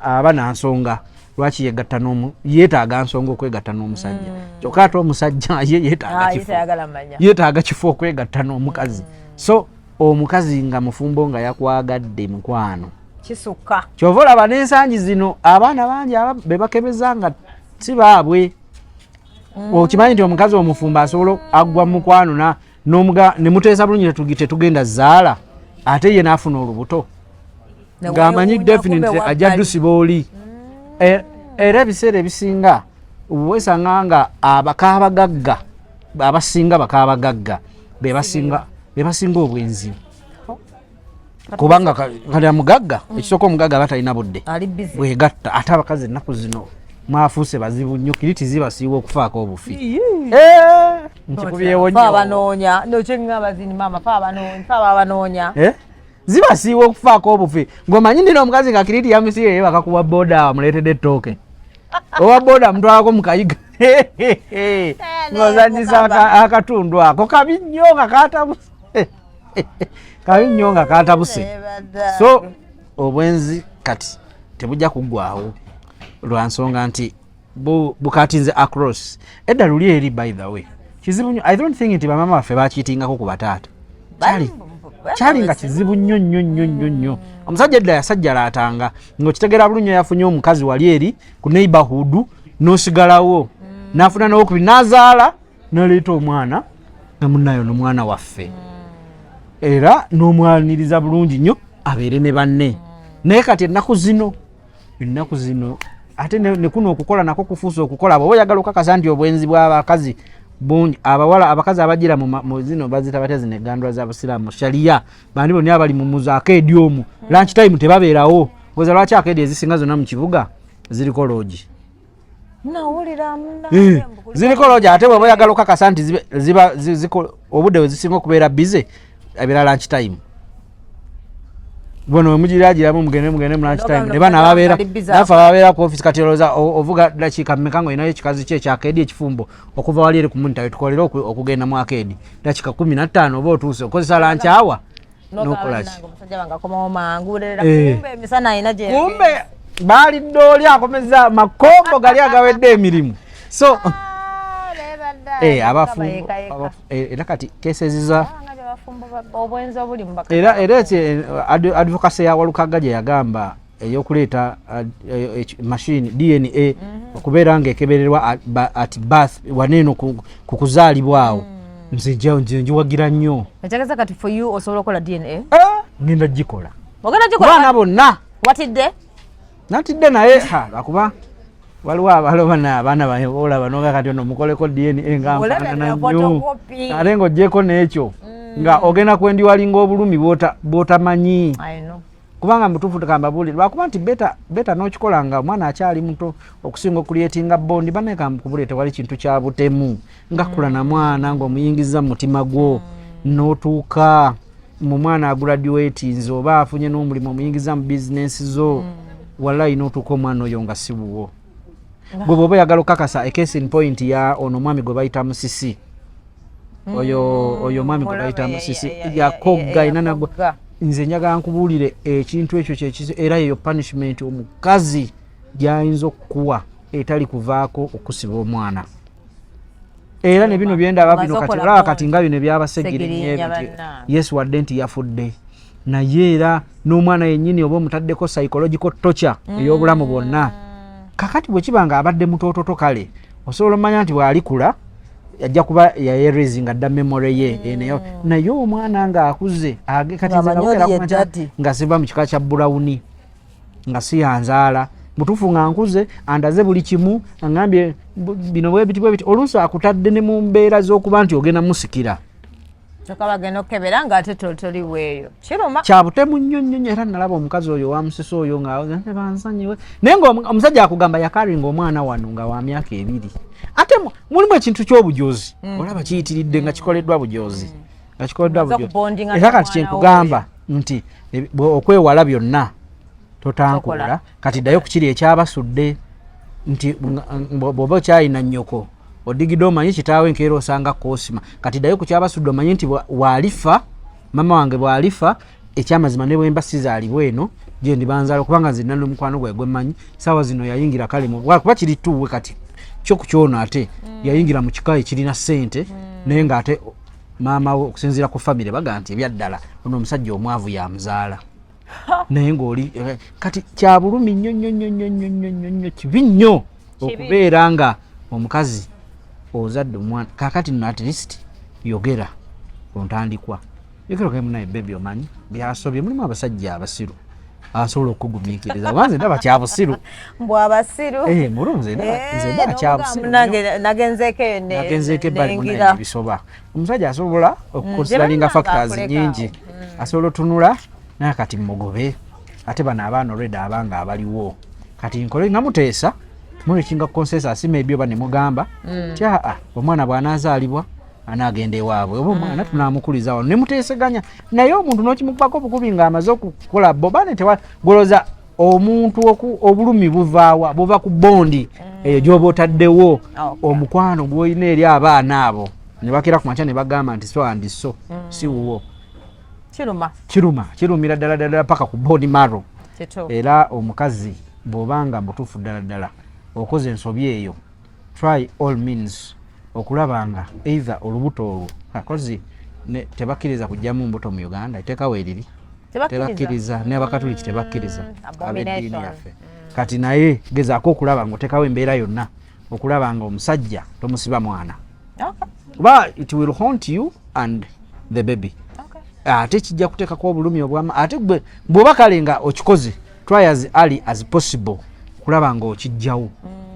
aba na nsonga lwaki yegatta yeetaaga nsonga okwegatta n'omusajja. Kyokka ate omusajja ye yeetaaga kifo okwegatta n'omukazi. So omukazi nga mufumbo nga yakwagadde mukwano kisukka. Kyova olaba n'ensangi zino abaana bangi be bakebeza nga si baabwe. Okimanyi nti omukazi omufumbo asobola agwa mukwano ne muteesa bulungi tetugenda zaala ate ye n'afuna olubuto ng'amanyi definitely ajja dusiba oli. Era ebiseera ebisinga weesanga nga abakaabagagga abasinga bakaabagagga be basinga obwenzi kubanga kati omugagga ekisooka omugagga aba talina budde bwegatta ate abakazi ennaku zino mwafuuse bazibu nnyo kiriti zibasiiwa okufaako obufi. Nkikubyewo nnyo. Zibasiiwa okufaako obufi ng'omanyi ndina omukazi nga kiriti yamusiiye ye bakakuwa boda amuleetedde ettooke owa boda amutwalako mu kayiga ng'ozannyisa akatundu ako kabi nnyo nga katabuse. Kabi nnyo nga katabuse. So obwenzi kati tebujja kuggwawo lwa nsonga nti bukatinze across edda luli eri. By the way, kizibu nnyo. I don't think nti bamama baffe bakiitingako ku bataata. Kyali nga kizibu nnyo nnyo nnyo nnyo nnyo. Omusajja edda yasajjalaatanga ng'okitegeera bulungi yafunye omukazi wali eri ku neighborhood n'osigalawo n'afuna n'owokubiri n'azaala n'aleeta omwana nga munnayo n'omwana waffe era n'omwaniriza bulungi nnyo abeere ne banne. Naye kati ennaku zino ate ne kuno okukola nako kufuusa okukola. Bw'oba oyagala okakasa nti obwenzi bw'abakazi bungi, abawala abakazi abagira mu zino bazita batya zino egandwa z'abasiraamu sharia bandi bonna abali mu muzo arcade omwo lunch time tebabeerawo. Ngoza lwaki arcade ezisinga zonna mu kibuga ziriko loogi? Ziriko loogi. Ate bw'oba oyagala okakasa nti ziba obudde bwe zisinga okubeera busy ebeera lunch time. Bono wemugiragiramu mugende mugende mu lunch time ne bano ababeera naffe ababeera ku office. Kati olowooza ovuga dakiika mmeka ng'olinayo ekikazi kye eky'arcade ekifumbo okuva wali eri ku muntawe tukolere okugenda mu arcade dakiika 15 oba otuuse okozesa lunch hour n'okola ki? Kumbe baalidde oli akomeza makombo gali agawedde emirimu. So abafumbo era kati cases za era advocacy ya Walukaga gye yagamba ey'okuleeta machine DNA okubeera ng'ekebererwa at birth waneeno ku kuzaalibwa awo nze njiwagira nnyo. Ekitegeeza kati for you osobola okukola DNA? Ngenda gikola. Ogenda gikola? Baana bonna. Watidde? Natidde naye lwakuba waliwo abaloba abaana olaba noga kati ono mukoleko DNA nga nfaanana nnyo ate ng'oggyeko n'ekyo nga ogenda kwendiwalinga obulumi bw'otamanyi kubanga mutuufu kambabuulire lwakuba nti better n'okikola nga omwana akyali muto okusinga okucreatinga bond. Bannaye kamukubulire tewali kintu kya butemu nga kula na mwana ng'omuyingiza mu mutima gwo n'otuuka mu mwana agraduatinze oba afunye n'omulimu omuyingiza mu bizinensi zo wallayi n'otuuka omwana oyo nga si wuwo. Gwe bw'oba oyagala okukakasa, a case in point ya ono omwami gwe bayita Musisi oyo omwami gwe bayita Musisi yakogga ina nagwa. Nze njagala nkubuulire ekintu ekyo kyekizi era yeyo punishment omukazi gyayinza okukuwa etali kuvaako okusiba omwana. Era ne bino byendaba bino kati olaba kati nga bino ebyabasegirinya yesu wadde nti yafudde naye era n'omwana yennyini oba omutaddeko psychological torture ey'obulamu bwonna. Kakati bwe kiba nga abadde mutoototo kale osobola omanya nti bw'alikula ajja kuba yaerasinga dda memory ye naye omwana ng'akuze kati nga siva mu kika kya Brown nga si yanzaala mutuufu nga nkuze andaze buli kimu aŋambye bino bwebiti bwebiti oluusi akutadde ne mu mbeera z'okuba nti ogenda musikira. Kyokka bagenda okukebera ng'ate toliweeyo, kiruma. Kya butemu nnyo nnyo nnyo. Era nalaba omukazi oyo wamusisi oyo nga bansonyiwe, naye nga omusajja akugamba yakaringa omwana wano nga wa myaka 2. Ate mulimu ekintu ky'obujozi, olaba kiyitiridde nga kikoleddwa bujozi, nga kikoleddwa Omaze bujozi. okubondinga Era kati n'omwana. Kyenkugamba nti okwewala byonna totankula. Tokola. Kati ddayo ku kiri ekyabasudde nti bw'oba okyalina nnyoko odigidde, omanyi kitaawe nkeera osanga koosima. Kati ddayo ku kyabasudde, omanyi nti bw'alifa mama wange, bw'alifa, ekyamazima ne bwemba sizaalibwa eno gye ndibanzaala, kubanga nze nina n'omukwano gwe gwemmanyi saawa zino yayingira kale kuba kiri tuwe kati kyo ku kyono, ate yayingira mu kika ekirina ssente, naye ng'ate maama we okusinziira ku famire baga nti ebyaddala ono omusajja omwavu yamuzaala, naye ng'oli kati kya bulumi nnyo nnyo nnyo nnyo nnyo nnyo nnyo nnyo, kibi nnyo Kibi. okubeera nga omukazi ozadde omwana. Kakati nno at least yogera ku ntandikwa, yogera ogambe, "Naye baby, omanyi byasobye." Mulimu abasajja abasiru asobola okukugumiikiriza, oba nze ndaba kya busiru. Mbw abasiru. Eh, mulu nze ndaba kya busiru nnyo. Nagenzeeko eyo Nagenzeeko ebbali. nengira. Munaye ebisoba omusajja asobola okuconsideringa Gye balina factors ng'akuleka. nyingi, asobola otunula naye kati mugobe, ate bano abaana olwedda abanga abaliwo, kati nkole nga muteesa, mureachinga consensus maybe, oba ne mugamba ti aa, omwana bw'anaazaalibwa anaagenda ewaabwe, oba omwana tunaamukuliza wano, ne muteeseganya. Naye omuntu n'okimukubako obukubi ng'amaze okukola boba ne tewa goloza omuntu obulumi buvaawa? Buva ku bond eyo gy'oba otaddewo, omukwano gw'olina eri abaana abo, ne bakira ku makya ne bagamba nti so and so si wuwo. Kiruma. Kiruma, kirumira ddala ddala paka ku bone marrow. Kituufu. Era omukazi bw'obanga mutuufu ddala ddala okoze ensobi eyo, try all means okulaba nga either olubuto olwo akozi tebakkiriza kugyamu mbuto mu Uganda, etteeka weeriri. Tebakkiriza, n'Abakatuliki tebakkiriza, ab'eddiini Abomination. yaffe. Kati naye gezaako okulaba ng'oteekawo embeera yonna okulaba nga omusajja tomusiba mwana, kuba it will haunt you and the baby. Ate kijja kuteekako obulumi obwama. Ate gwe bw'oba kale nga okikoze, try as early as possible kulaba nga okijjawo,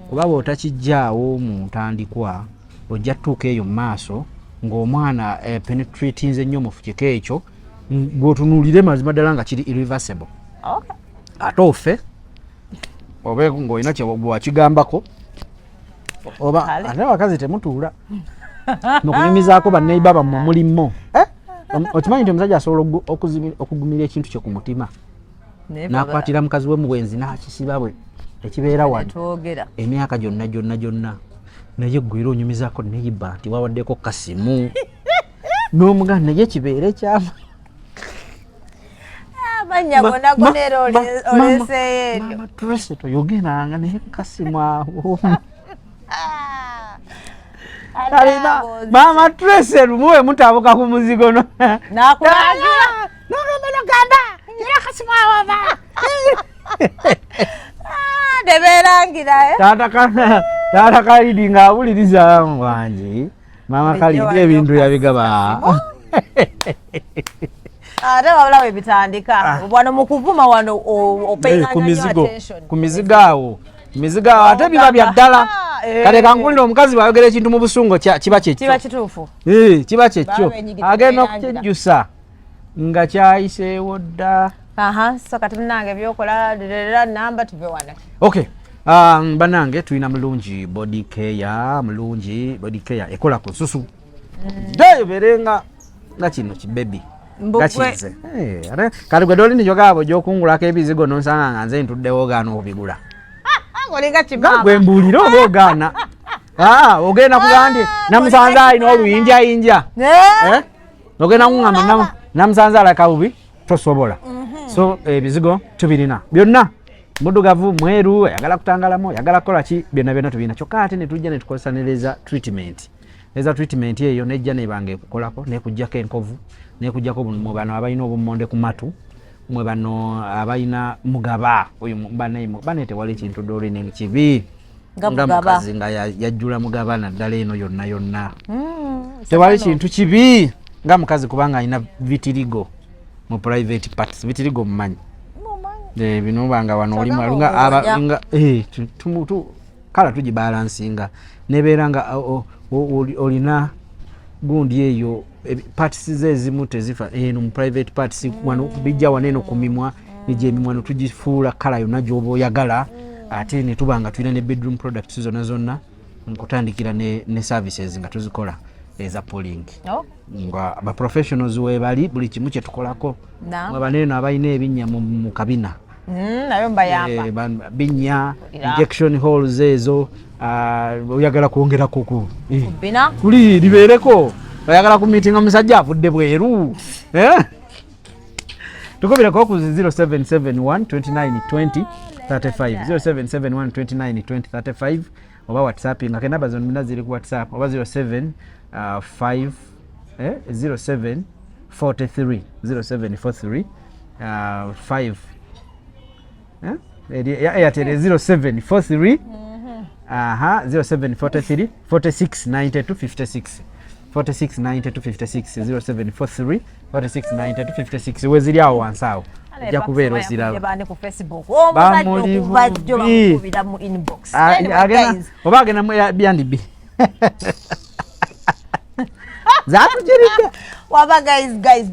kuba bw'otakijjaawo mu ntandikwa, ojja tutuuka eyo mu maaso ng'omwana penetratinze nnyo mu kika ekyo, gw'otunuulire mazima ddala nga kiri irreversible. Ate ofe obe ng'olina kyewakigambako oba. Kale. Ate abakazi temutuula nokunyumizaako banneiba bammwe mulimu. Eh? Okimanyi nti omusajja asobola okugumira ekintu kye ku mutima, Naye n'akwatira mukazi we mu bwenzi n'akisiba bwe ekibeera wano twogera. Emyaka gyonna gyonna gyonna, naye gwe era onyumizaako neiba nti wawaddeko kasimu n'omuganda, naye kibeere kyama. Amannya gonna gonna era oleeseeyo eryo. Mama Tracy, toyogeranga naye kasimu awo. Alina Mama Tracy lumu we mutabuka ku muzigo no Nakulangira. Nogamba, nogamba era kasimu awo ba. Tebeerangira, eh? Taata Kalidi ng'awuliriza wangi Mama Bulijjo Kalidi waliyo ebintu yabigaba. Ate wabula we bitandika wano mu kuvuma wano Eh, ku opayinga nnyo mizigo attention. Ku mizigo awo, ku mizigo awo ate biba bya ddala. Ah, eh. Kale kankulira, omukazi bw'ayogera ekintu mu busungo kiba kyekyo. Kiba kituufu. Eh, kiba kyekyo. Baba benyigidde, Agenda beerangira. okukyejjusa nga kyayiseewo dda. Aha, so kati munange byokola lerera namba tuve wano. Okay, bannange, tulina Mulungi Body Care. Mulungi Body Care ekola ku nsusu ddeyo berenga nga kino kibebi Mbugwe. gakinze. Eh, ate kati gwe doli nijogaabo gyokungulako ebizigo nonsanga nga nze ntuddewo ogaana okubigula. Olinga Nga kimaama. gwe mbuulire oba ogaana. Ah, ogenda kugaa nti namusanze alina oluyinjayinja. Eh? Eh? Ogenda kuŋŋamba namusanze alaka bubi, tosobola. So ebizigo tubirina byonna, muddugavu, mweru, ayagala kutangalamu, ayagala kukola ki, byonna byonna tubirina. Kyokka ate ne tujja ne tukozesa ne laser treatment. Laser treatment eyo nejja nebanga ekukolako nekugjako enkovu, nekugjako mwe bano abalina obummonde ku matu, mwe bano abalina mugaba oyo bane tewali kintu dolini kibi Nga nga mugaba. mukazi nga yajjula mugaba naddala eno yonna yonna. Tewali Sasano. kintu kibi nga mukazi kubanga alina vitiligo mu private parts. Vitiligo mumanyi? Mumanyi. Eh, bino banga wano oli Kyogamba nga aba obuwonya. nga kala tugibalansinga nebeera nga olina gundi eyo. Parts ze ezimu tezifa eno mu private parts. Wano bijja wano eno ku mimwa, egyo emimwa ne tugifuula colour yonna gy'oba oyagala. Ate ne tuba nga tulina ne bedroom products zonna zonna, nkutandikira ne services nga tuzikola eza pulling, nga ba professionals webali, buli kimu kyetukolako. Abaneeno abalina ebinnya mu kabina. Nayo mbayamba. Eh, binnya, injection holes ezo, ah, oyagala kwongerako ku bina. Kuli libeereko, oyagala ku meetinga musajja avudde bweru. Eh? Tukubireko ku 0771 29 20 35, 0771 29 20 35, oba WhatsApp nga kenamba zonna ziri ku WhatsApp, oba 07 5 07 43, 0743 5 ya Airtel 0743, aha, 0743 46 92 56, 46 92 56, 0743 46 92 56. Weziri awo wansi awo, ojja kubeera oziraba. Bane ku Facebook, omusajja Bamuli okuva jjo bubi. bamukubira mu inbox. Ah, Anyway, guys, oba agenda mu Airbnb zatugirika. Waba guys,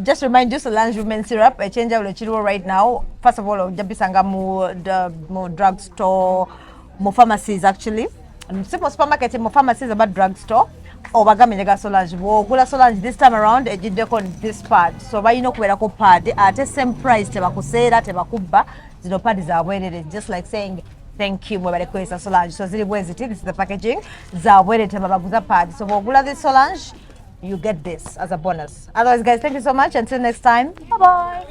just remind you, Solange Women Syrup ekyenjawulo ekiriwo right now. First of all, ojja bisanga mu drug store, mu pharmacies actually, si mu supermarket, mu pharmacies oba drug store, obagambe njagala Solange. Bw'ogula Solange this time around, egiddeko this pad, so balina okubeerako pad, ate same price, tebakuseera, tebakubba. Zino pad zabwerere, just like saying thank you, mwebale kukozesa Solange. So ziri bwe ziti, this is the packaging, zabwerere, tebabaguza pad. So bw'ogula this Solange, you get this as a bonus. Otherwise, guys, thank you so much. Until next time, bye bye.